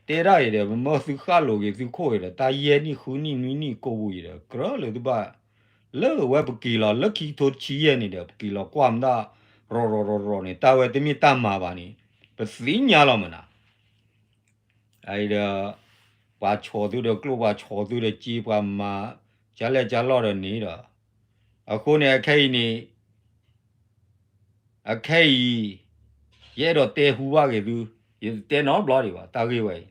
တဲတၢ်အံၤဒီး ပမၢသုဃၣ်လိာ်က့ၤသုခိၣ်အံၤဒီး တၢ်ယဲၢ်နံၣ်ဃုနံၣ်နွံနံၣ်ကိးပူၤအံၤဒီး ကြၢးလၢသုဘၣ်, လၢဝဲပက့ၤလီၤ လၢခံကထိတဆံယဲၢ်န့ၣ်ဒီး ပက့ၤလီၤကွၢ်မတၢ် ရီၤရီၤရီၤရီၤန့ၣ် တၢ်ဝဲတမ့ၢ်တၢ်မၤဘၣ်န့ၣ် ပသ့ၣ်ညါလီၤမးနၤ အအံၤဒီး ပှၤဆီၣ်သုဒီးကျိၣ် ပှၤဆီၣ်သုဒီးစ့ ပှၤမၤ ကၢလဲၣ်ကၢလီၢ်ဒီးန့ၣ်ဒီး အဃိန့ၣ် အခဲအံၤန့ၣ် အခဲအံၤ ယအဲၣ်ဒိးတဲဟူဘၣ်က့ၤသု, ယတတဲနီတဘျီဒံးဘၣ် တၢ်ဂ့ၢ်ဝဲအံၤ,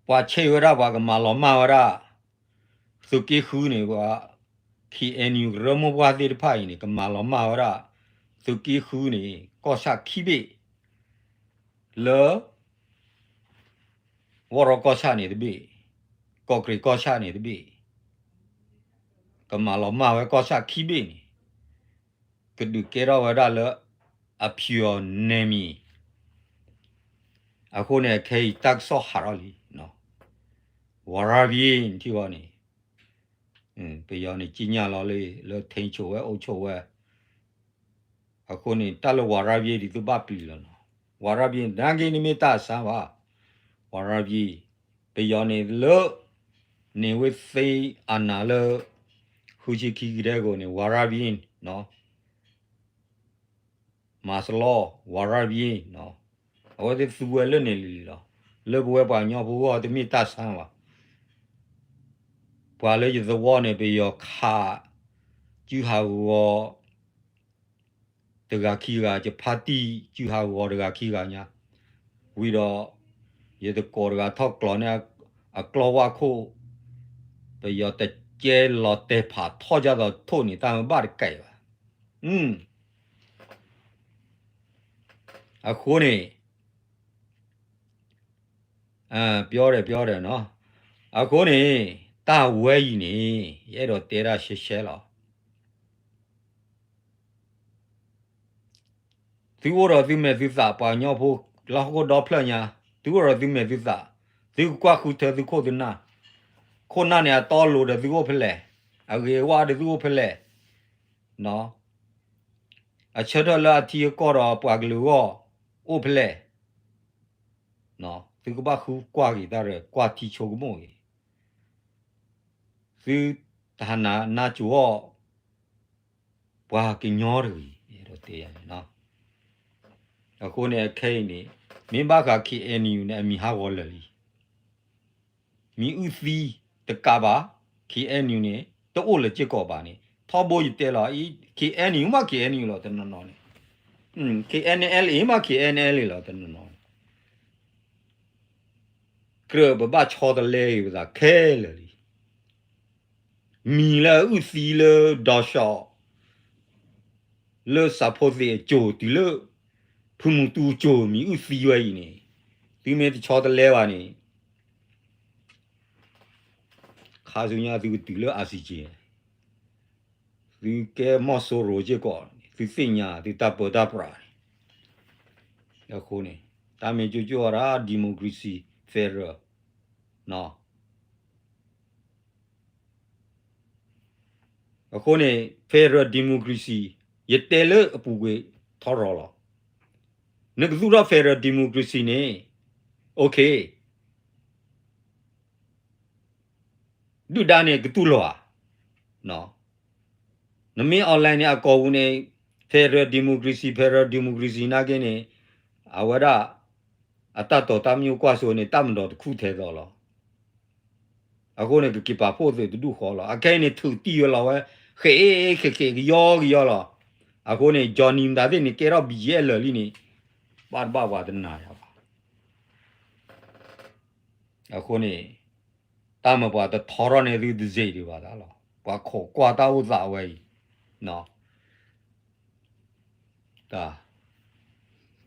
ပှၤဆဲးဝဲဒၣ် ပှၤကမၤလီၤမၢ်ဝဲဒၣ် သုးက့ဃုန့ၣ် ပှၤ K N U ကရၢမိၢ်ပှၢ်သ့ၣ်တဖၣ်အံၤန့ၣ် ကမၤလီၤမၢ်ဝဲဒၣ် သုးက့ဃုန့ၣ် ကီၢ်ဆၣ်ခံဘ့ၣ် လၢ ဝီၢ်ရီကီၢ်ဆၣ်န့ၣ်တဘ့ၣ်, ကီးကြံးကီၢ်ဆၣ်န့ၣ်တဘ့ၣ်, ကမၤလီၤမၢ်ဝဲကီၢ်ဆၣ်ခံဘ့ၣ်န့ၣ် ကဒုးကဲထီၣ်ဝဲဒၣ်လၢ အဖျီၣ်န့ၢ်မံၤ အဃိန့ၣ် ခဲအံၤတၢ်ကစီၣ်ဟးထီၣ်လံ ဝၤရၢ်ဘံၣ်ထံၣ်ဝဲန့ၣ် ပယီၤန့ၣ် ကြေညာလီၤလံ လၢထိန်းချုပ်ဝဲ အုပ်ချုပ်ဝဲ အဃိန့ၣ် တၢ်လၢဝၤရၢ်ဘံၣ်ဒ်သိးဘၣ်ပျံၤလီၤနီၤ ဝၤရၢ်ဘံၣ် နာ်က့န့ၣ်မ့ၢ်တၢ်အဆါဘၣ် ဝၤရၢ်ဘံၣ် ပယီၤန့ၣ်လၢ န့ၢ်ဝဲသ့အနးလၢ ဃုဆံခံကဒဲကဝီၤန့ၣ် ဝၤရၢ်ဘံၣ် မၤစလီ ဝၤရၢ်ဘံၣ် အဝဲသ့ၣ်သူဝဲလၢန့ၣ်လံလီၤ လၢပဝဲပှၤကညီဖိဂီၢ်တမ့ၢ်တၢ်ဆါဘၣ် ပှၤလၢယသဝီန့ၣ် ပယီၤခး စုဟးဂီၤ တဂၤခံဂၤ ယဖါတံၢ်စုဟးဂီၤတဂၤခံဂၤညါ ဝံၤဒီး ယတကိးတဂၤထီၣ်ကျီၤန့ၣ် အကျီၢ်ဝၣ်ခိၣ် ပယီၤတကဲလီၤတဲာ်ဖးထီၣ်ဒ်သိးထိၣ်န့ၣ် တၢ်မ့ၢ်ဘၣ်တကဲဘၣ် အဃိန့ၣ် ပြောတယ် ပြောတယ် နီၤ အဃိန့ၣ် တၢ်ဝဲအံၤန့ၣ် ယအဲၣ်ဒိးတဲဒၣ်ရှဲရှဲလီၤ သုအိၣ်ဒီးသုမဲာ်သုသး ပှၤကညီဖိ လၢဟီၣ်ခိၣ်ဒီဖျၢၣ်ညါ သုအိၣ်ဒီးသုမဲာ်သုသး သုကကွၢ်ဃုထၢသုခိၣ်သုနၢ် ခိၣ်နၢ်န့ၣ် အတီအလိၤဒီးသုအိၣ်ဖဲလဲၣ် အဂ့ၤအဝါဒီးသုအိၣ်ဖဲလဲၣ် အဆၢထၢၣ်လၢအထံအကီၢ်ဒီးပှၤကလုာ်အဂီၢ် အိၣ်ဖဲလဲၣ် သုကဘၣ်ဃုကွၢ်က့ၤတၢ်ရဲၣ် ကွၢ်ထံဆိကမိၣ်ဂ့ၤ သုတဟးနးနါစိၤအီၤ ပှၤကညီတဂ့ၤ အဲၣ်ဒိးတဲယၤန့ၣ် အဃိန့ၣ် အခဲအံၤန့ၣ် မ့ၢ်ဘၣ်ဃး K N U န့ၣ် အမံၤဟးဂီၤလၢာ်လံ မံၤအုၣ်သံတကးဘၣ် K N U န့ၣ် တအိၣ်လၢၤစ့ၢ်ကီးဘၣ်န့ၣ် ထီဘိယတဲလီၤ K N U မး K N U လီၤတနီၤနီၤန့ၣ် K N L A မး K N L A လီၤတနီၤနီၤန့ၣ် ကြၢးပဘၣ်ဆီတလဲဂ့ၤပသးခဲလၢာ်လံ မံၤလၢအအုၣ်သံလၢဒီးစီၤ လၢစးဖိသ့ၣ်အစိၤတုၤလၢ ဖုမူတူအစိၤမံၤအုၣ်သံဝဲအံၤန့ၣ် သုမ့ၢ်တဆီတလဲဘၣ်န့ၣ် ခါဆူညါသုကတုၤလၢ I C J သုကဲမီၢ်စိရိၤစ့ၢ်ကီး သုသ့ၣ်ညါသုတၢ်ပၢတၢ်ပြးန့ၣ် အဃိန့ၣ် တၢ်မ့ၢ်ကၠိကၠိဝဲဒၣ် democracy federal အဃိန့ၣ် federal democracy ယတဲလၢအပူၤကွံာ်ထီရီၤလီၤ. နကသူၣ်ထီၣ် federal democracy န့ၣ် OK ဒုၣ်ဒါန့ၣ်ကတူၢ်လိာ်ဧါ. နမ့ၢ် online န့ၣ် အကိာ်ပူၤန့ၣ် federal democracy federal democracy နာ်က့န့ၣ် အဝဲဒၣ် အတၢ်တိာ်တၢ်မံအိၣ်ကွၢ်စိန့ၣ် တၢ်မၤဒီးတခူၣ်ထဲသိးလီၤ. အဃိန့ၣ် ကက့ၤပာ်ဖှိၣ်သုးတဒူၣ်ဃီလီၤ. အခဲအံၤန့ၣ် ထုးတံၢ်ဝဲလီၤဝဲ ဃဲးဃဲးကယီကယီလီၤ. အဃိန့ၣ် Johnny မတၤသ့ၣ်န့ၣ် ကဲထီၣ် ဘံယဲၢ် လၢာ်လံန့ၣ် ဘၣ်တဘၣ်ပှၤတနာ်ယၤဘၣ်. အဃိန့ၣ် တၢ်မၤပှၤတထီထီၣ်န့ၢ်သုတစ့ဒံးဘၣ်သးလီၤ. ပှၤခိးကွၢ်တၢ်အိၣ်သးဝဲအံၤ တၢ်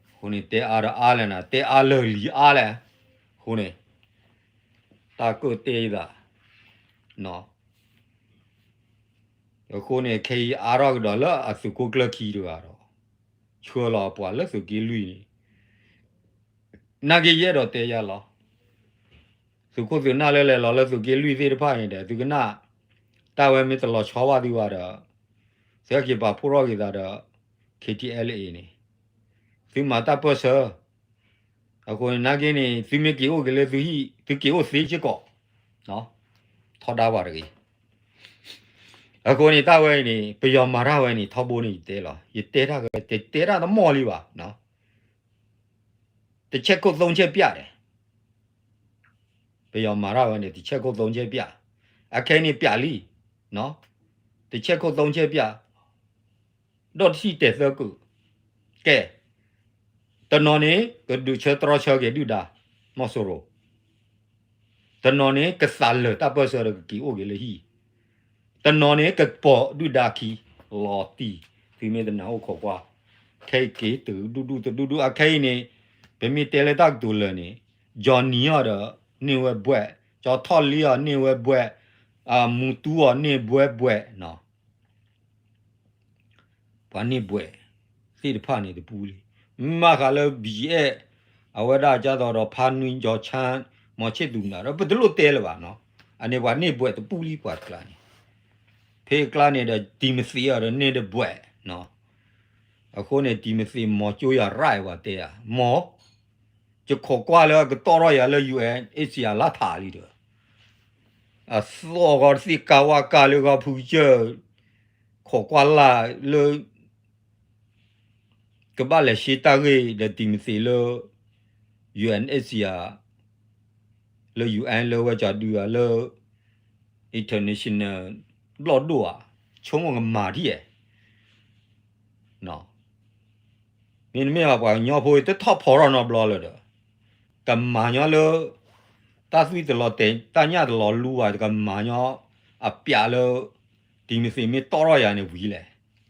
အဃိန့ၣ် တဲအါဒီးအါလဲၣ်နၤ တဲအါလၢာ်လံအါလဲၣ်. အဃိန့ၣ် တၢ်ကၢၣ်တဲယသး အဃိန့ၣ် ခဲအံၤအါထီၣ်ကဒီးလၢအသုးခိၣ်ကျၢၢ်ခံတဂၤဒီး ဆှၢလီၤပှၤလၢသုးက့လွံၢ်န့ၣ် နာ်က့ယအဲၣ်ဒိးတဲယၤလီၤ. သုးခိၣ်သုးနၢ်လၢလဲၤလီၤလၢသုးက့လွံၢ်သ့ၣ်တဖၣ်န့ၣ်ဒီး သုကနၣ် တၢ်ဝဲမ့ၢ်တလီၤဆီဘၣ်သုဘၣ်ဒီး သုက့ၤပာ်ဖှိၣ်ထီၣ်က့ၤသးဒီး K T L A န့ၣ် သုမၤတၢ်ပၢၢ်ဆၢ အဃိန့ၣ် နာ်က့န့ၣ် သုမ့ၢ်က့ၤအိၣ်က့ၤလၢသုဟံၣ် သုက့ၤအိၣ်သ့စ့ၢ်ကီး ထီဒါပှၤတဂ့ၤ. အဃိန့ၣ် တၢ်ဝဲအံၤန့ၣ် ပယီၤမၤတၢ်ဝဲန့ၣ် ထီဘိန့ၣ်ယတဲလီၤ. ယတဲတၢ်က တတဲတၢ်တမီၢ်လံဘၣ်. တစ်ချက်ခုတ် သုံးချက်ပြတ်တယ်. ပယီၤမၤတၢ်ဝဲန့ၣ် တစ်ချက်ခုတ် သုံးချက်ပြတ်. အခဲအံၤန့ၣ် ပြတ်လံ. တစ်ချက်ခုတ် သုံးချက်ပြတ်. ဒီးတထံၣ်တဲာ်သၢကုာ်. ကဲ, တနီၤန့ၣ် ကဒုးဆၢတြီဆၢက့ၤဒုၣ်ဒါ မီၢ်စိရိၤ. တနီၤန့ၣ် ကသးလၢာ်တၢ်ပၢၢ်ဆၢဒီးကက့ၤအိၣ်က့ၤလၢဟံၣ်, တနီၤန့ၣ် ကပိာ်ဒုၣ်ဒါခံ, လီၤတံၢ်, သုမ့ၢ်တနာ်အိၣ်ခိးကွၢ်, ခဲအံၤက့ၤတုၤဒူၣ်ဒူၣ်တဒူၣ်ဒူၣ်အခဲအံၤန့ၣ်, ပမ့ၢ်တဲလၢတၢ်ကတိၤလၢာ်န့ၣ်, ကၠီနံၤအီၤဒီးန့ၢ်ဝဲဘှဲၣ်, ကၠီထီၣ်လံအီၤန့ၢ်ဝဲဘှဲၣ်, မူတူအီၤန့ၢ်ဘှဲၣ်ဘှဲၣ်နီၤ ပှၤန့ၢ်ဘှဲၣ်သ့ၣ်တဖၣ်န့ၣ်တပူလံ. မ့ၢ်မးဃးလၢ ဘီအဲၣ်, အဝဲဒၣ်ကၢ်သိးဒီးဖါနွံကၠီဆၣ်, မီၤဆ့ၣ်သူနၤဒီး ပတလိၣ်တဲလၢၤဘၣ်နီၤ, အန့ၣ်ပှၤန့ၢ်ဘှဲၣ်တပူလံပှၤတကျါန့ၣ်, ဖဲအကျါန့ၣ်ဒီး တံၤမသ့းအီၤဒီးန့ၢ်တဘှဲၣ်နီၤ, အဃိန့ၣ် တံၤမသ့းမီၤကၠိယၤရၢၣ်ဝဲတဲယၤ, မီၤ ယခိးကွၢ်လၢကတီၢ်ထီၣ်ယၤလၢ ယူၣ်အဲၣ်အ့ၣ်စံၣ်အၤ လၢထးလံဒီး, အသီၣ်ဂီၤတသ့ၣ်ကါဝါကါလၢဂီၤဖုကစၢၢ်, ခိးကွၢ်လၢ်လၢ ကဘၣ်လဲၤရှဲတၢ်ဂ့ၢ်ဒီးတံၤမသ့းလၢ ယူၣ်အဲၣ်အ့ၣ်စံၣ်အၤ လၢ ယူၣ်အဲၣ် လၢဝဲကၠီဒုဧါ လၢ international ဘျီၣ်ဒိၣ်ဧါ, ဆိကမိၣ်ကမၤဒ်အဲၣ် မ့တမ့ၢ်ဘၣ်ပှၤကညီဖိအံၤ တထီၣ်ဖီထီၣ်နီတဘျီလၢၤဒီး, ကမၤညီလၢ တၢ်သွံၣ်တလီၤတဲာ် တၢ်ညၣ်တလီၤလူဘၣ် ကမၤညီအပျးလၢ တံၤမသ့းမ့ၢ်တီၣ်ထီၣ်ယၤန့ၣ်ဝံၤလဲၣ်.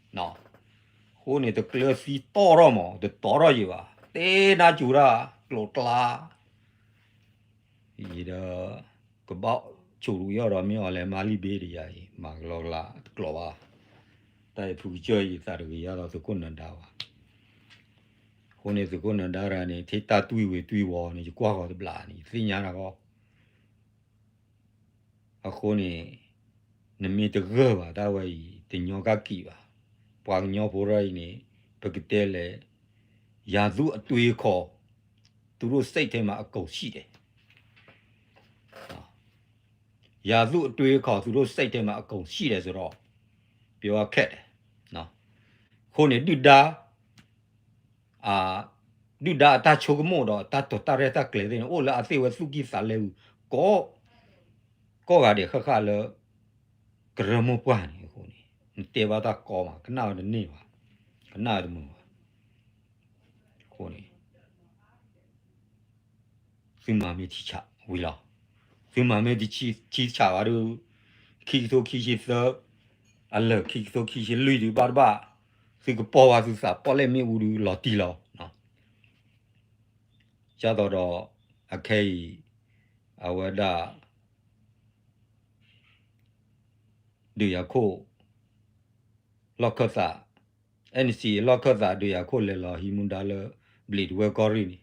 အဃိန့ၣ် တကျၢၤသံတီၣ်ထီၣ်မး တတီၣ်ထီၣ်ယံၤဘၣ် တဲနါစူၤတၢ်ကျိၤကျါ ယံၤဒီး ကဘၣ်ဆိၣ်ရူးယီၣ်ဒီးမ့ၢ်အီၤလဲၣ် မၤလံဘ့တယၤအံၤ မၤကလီကလါတကျိၤဘၣ်. တၢ်အံၤဖုကစၢၢ်ယံၤသးတဂ့ၤယါဒီးသုးခိၣ်နၢၤဒါဘၣ်. အဃိန့ၣ်သုးခိၣ်နၢၤဒါတဂၤန့ၣ် ထဲတၢ်တွံၢ်ဝံၤတွံၢ်ဝီၤန့ၣ် ယကွၢ်ဃီၤတဘျီန့ၣ် ယသ့ၣ်ညါတၢ်ဃီ အဃိန့ၣ် နမ့ၢ်တဂၢၢ်ဘၣ်တၢ်ဝဲအံၤ တညီကၣ်ကံးဘၣ်. ပှၤကညီဖိရၢအံၤန့ၣ် ပကတဲလဲၣ် ရာဇဝတ်အသွင် သူတို့စိတ်ထဲမှာအကုန်ရှိတယ်. ရာဇဝတ်အသွင် သူတို့စိတ်ထဲမှာအကုန်ရှိတယ်ဆိုတော့ ပြောရခက်တယ်. အဃိန့ၣ် ဒုၣ်ဒါ ဒုၣ်ဒါအတၢ်ဆိကမိၣ်ဒီး တၢ်တိာ်တၢ်ရဲၣ်တၢ်ကျဲၤသ့ၣ်န့ၣ် အိၣ်လၢအသ့ၣ်ဝဲသူၣ်ကံၢ်သးလဲပူၤ ကိးဂၤဒဲးဃၣ်ဃၣ်လၢ ကရၢမိၢ်ပှၢ်န့ၣ်အဃိန့ၣ် နတဲဘၣ်တၢ်ကီမး ကနၣ်ဝဲတန့ၢ်ဘၣ် ကနၣ်ဝဲတမုာ်ဘၣ်. အဃိန့ၣ် သုမၤမ့ၢ်ထံဆးဝံၤလီၤ. သုမၤမ့ၢ်တထံဆးဘၣ်ဒီး ခံကထိခံဆံသၢ အလၢာ်ခံကထိခံဆံလွံၢ်ဒုးဘၣ်တဘၣ် သုကပီၢ်ဝဲသုသးပီၣ်လဲၣ်မ့ၣ်အူဒုးလီၤတံၢ်လီၤ. ကၢ်သိးဒီး အခဲအံၤ အဝဲဒၣ် ဒုးယၤခိၣ် လီၢ်ခၢၣ်သး အဲၣ်နစံး လီၢ်ခၢၣ်သး ဒုးယၤခိၣ်လဲၤလီၤဟံးမူဒါလၢ ဘျံးဒဝဲၢ်ကီၢ်ရ့ၣ်န့ၣ်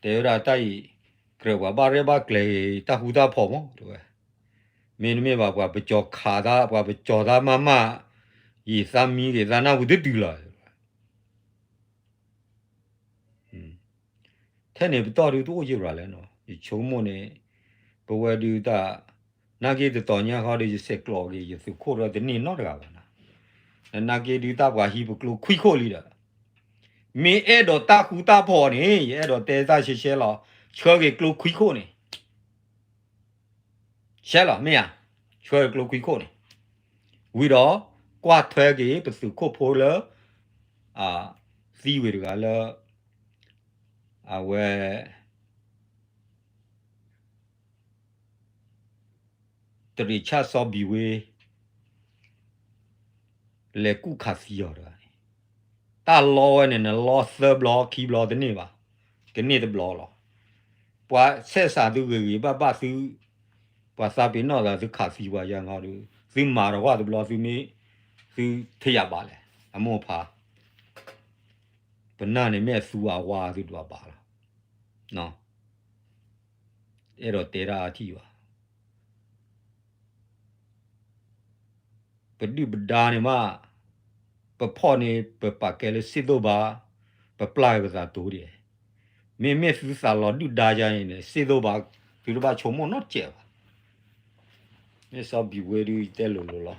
တဲဝဲဒၣ်တၢ်အံၤ ကြၢးပှၤဘၣ်ရဲၣ်ဘၣ်ကျဲၤဂ့ၤ တၢ်ဃူတၢ်ဖိးမး တဲဝဲ မ့တမ့ၢ်ဘၣ်ပှၤပကၠီၤခးသး ပှၤပကၠီၤသးမးမး ယံာ်သးမံဂ့ၤသးနၢ်ဟူတတုၤလီၤ. ထဲန့ၣ်ပတီၢ်ဒုးတအိၣ်ယံာ်ဘၣ်လဲၣ်နီၤ ယဆိကမိၣ်န့ၣ် ပဝဲဒုးတၢ် နာ်က့တတီၤညါဃီဒီး ယဆဲးကျိးက့ၤ ယသုးခိၣ်ဒီးတန့ၢ်နီတဂၤဘၣ်နီၤ. နာ်က့ဒုးတၢ်ပှၤဟံးပကျိခွံခိၣ်လံဒီး မ့ၢ်အဲၣ်ဒိးတၢ်ဃူတၢ်ဖိးန့ၣ် ယအဲၣ်ဒိးတဲတၢ်ရှဲရှဲလီၤ ဆှၢက့ၤကျိခွံခိၣ်န့ၣ် ရှဲလီၤမ့ၢ်ဧါ ဆှၢက့ၤကျိခွံခိၣ်န့ၣ် ဝံၤဒီး ကွၢ်ထွဲက့ၤပသုးခိၣ်ဖိလၢ သံဝံၤတဂၤလၢ အဝဲ တရံးဆၣ်စီဘံၣ်ဝ့ လဲၤကူၣ်ခးသံအီၤတဂၤန့ၣ် တၢ်လီဝဲန့ၣ် နလီသၢဘျီခံဘျီတန့ၢ်ဘၣ် ကန့ၢ်တဘျီလီၤ. ပှၤဆဲးစးသုဂ့ၤဂ့ၤဘၣ်ဘၣ်သု ပှၤသးပ့ၤနီၣ်သးသုခးသံပှၤယါငီဒီး သုမၤတဝၢ်တဘျီသုမ့ၢ် သုထံၣ်ယၤဘၣ်လဲၣ် အမိၢ်ဖါ ပနၢ်န့ၣ်မ့ၢ်အသူအဝါသုဒွးဘၣ်လီၤ. အဲၣ်ဒိးတဲဒၣ်အထံၣ်ဘၣ် ပဒုၣ်ပဒါန့ၣ်မး ပဖီၣ်န့ၣ် ပပာ်ကဲလၢစ့ၣ်သိၣ်ဘါ ပပျၢ်ဝဲပသးတိၤဒ်လဲၣ်. မ့မ့ၢ်သုသးလီၤဒုၣ်ဒါယါန့ၣ် စ့ၣ်သိၣ်ဘါ သုတဘၣ်ဆိကမိၣ်နီတစဲးဘၣ်. မ့ၢ်စီဘံၣ်ဝ့ဒုးတဲလိၤလိၤလီၤ.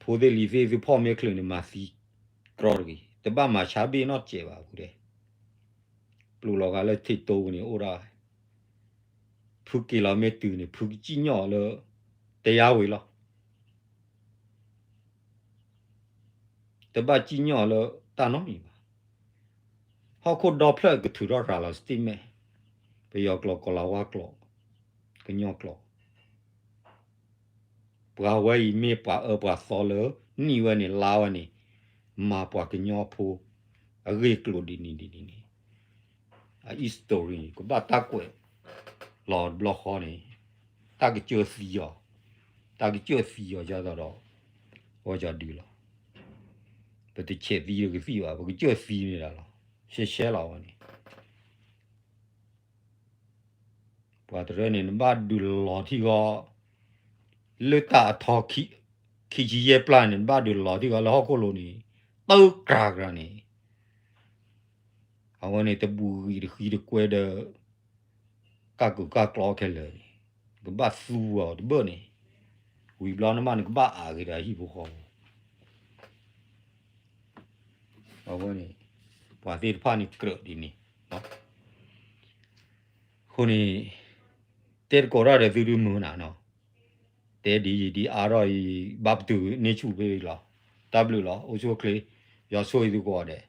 ဖိသ့ၣ်လံၤသ့ၣ်သုဖီၣ်မ့ၢ်ချုးန့ၣ် မၤသံကြီတဂ့ၤ တဘၣ်မၤဆါဘ့ၣ်နီတစဲးဘၣ်အပူၤဒဲး ပျိာ်လီၤဂာ်လၢထံးတိပူၤန့ၣ်အိၣ်ဒၣ် ဖုက့ၤလီၤမ့ၢ်တုၤန့ၣ် ဖုကစံၣ်ညီၣ်လၢ တယါဝံၤလီၤ. တဘၣ်စံၣ်ညီၣ်လၢတၢ်နီတမံၤဘၣ်. ဟီၣ်ခိၣ်ဒီဖျၢၣ်ကထုးထီၣ်ရၤလီၤ statement ပယီၤကျိာ်ကိးလီၤဝါကျိာ် ကညီကျိာ်, ပှၤဝဲအံၤမ့ၢ်ပှၤအၢပှၤသီလၢ နံၣ်ဝဲန့ၣ်လါဝဲန့ၣ် မၤပှၤကညီဖိ အဂ့ၢ်ကျိၤဒ်န့ၣ်ဒ်န့ၣ်န့ၣ် အ history န့ၣ် ကဘၣ်တၢ်ကွဲးလီၤတဘျီဃီန့ၣ် တၢ်ကစၢၢ်သံအီၤ, တၢ်ကစၢၢ်သံအီၤယသးဒီး အဝဲယဒုလီၤ. ပတဆဲးသံတကသံၣ်ဘၣ်, ပကစၢၢ်သံန့ၣ်ဒၣ်လီၤ. ရှဲရှဲလီၤဝဲန့ၣ် ပှၤတရၢန့ၣ် နဘၣ်ဒုးလီၤထံဂီၤ လၢတၢ်အထီ ခံဆံယဲၢ်ပျၢ်န့ၣ် နဘၣ်ဒုးလီၤထံဂီၤလၢဟီၣ်ခိၣ်လိၤန့ၣ် တကြၤကြၤန့ၣ် အဝဲန့ၣ်တဘူၣ်ဂံၢ်တဃံတကွဲဒီး ကၢ်ကုာ်ကၢ်ကျီခဲလၢာ်န့ၣ် ကဘၣ်သူအီၤတဘၣ်န့ၣ် ဝံၤဘျီနမ့ၢ်နကဘၣ်အးက့ၤဒီးဟံၣ်ဖိဃီဖိ အဝဲန့ၣ် ပှၤသ့ၣ်တဖၣ်န့ၣ်ကြၢးဒ်န့ၣ် အဃိန့ၣ် တဲတကိးတၢ်ဒီးသုဒုမုၢ်နၤနီၤ, တဲဒ်ယံာ်ဒ်အါထီၣ်အံၤ ဘၣ်ပတုာ်န့ၢ်ဆူၣ်ဖဲအံၤလီၤ. တၢ်ဘျုးလီၤ. အိၣ်ဆူၣ်အိၣ်ချ့, ယွၤဆိၣ်ဂ့ၤသုကိးဂၤဒဲး.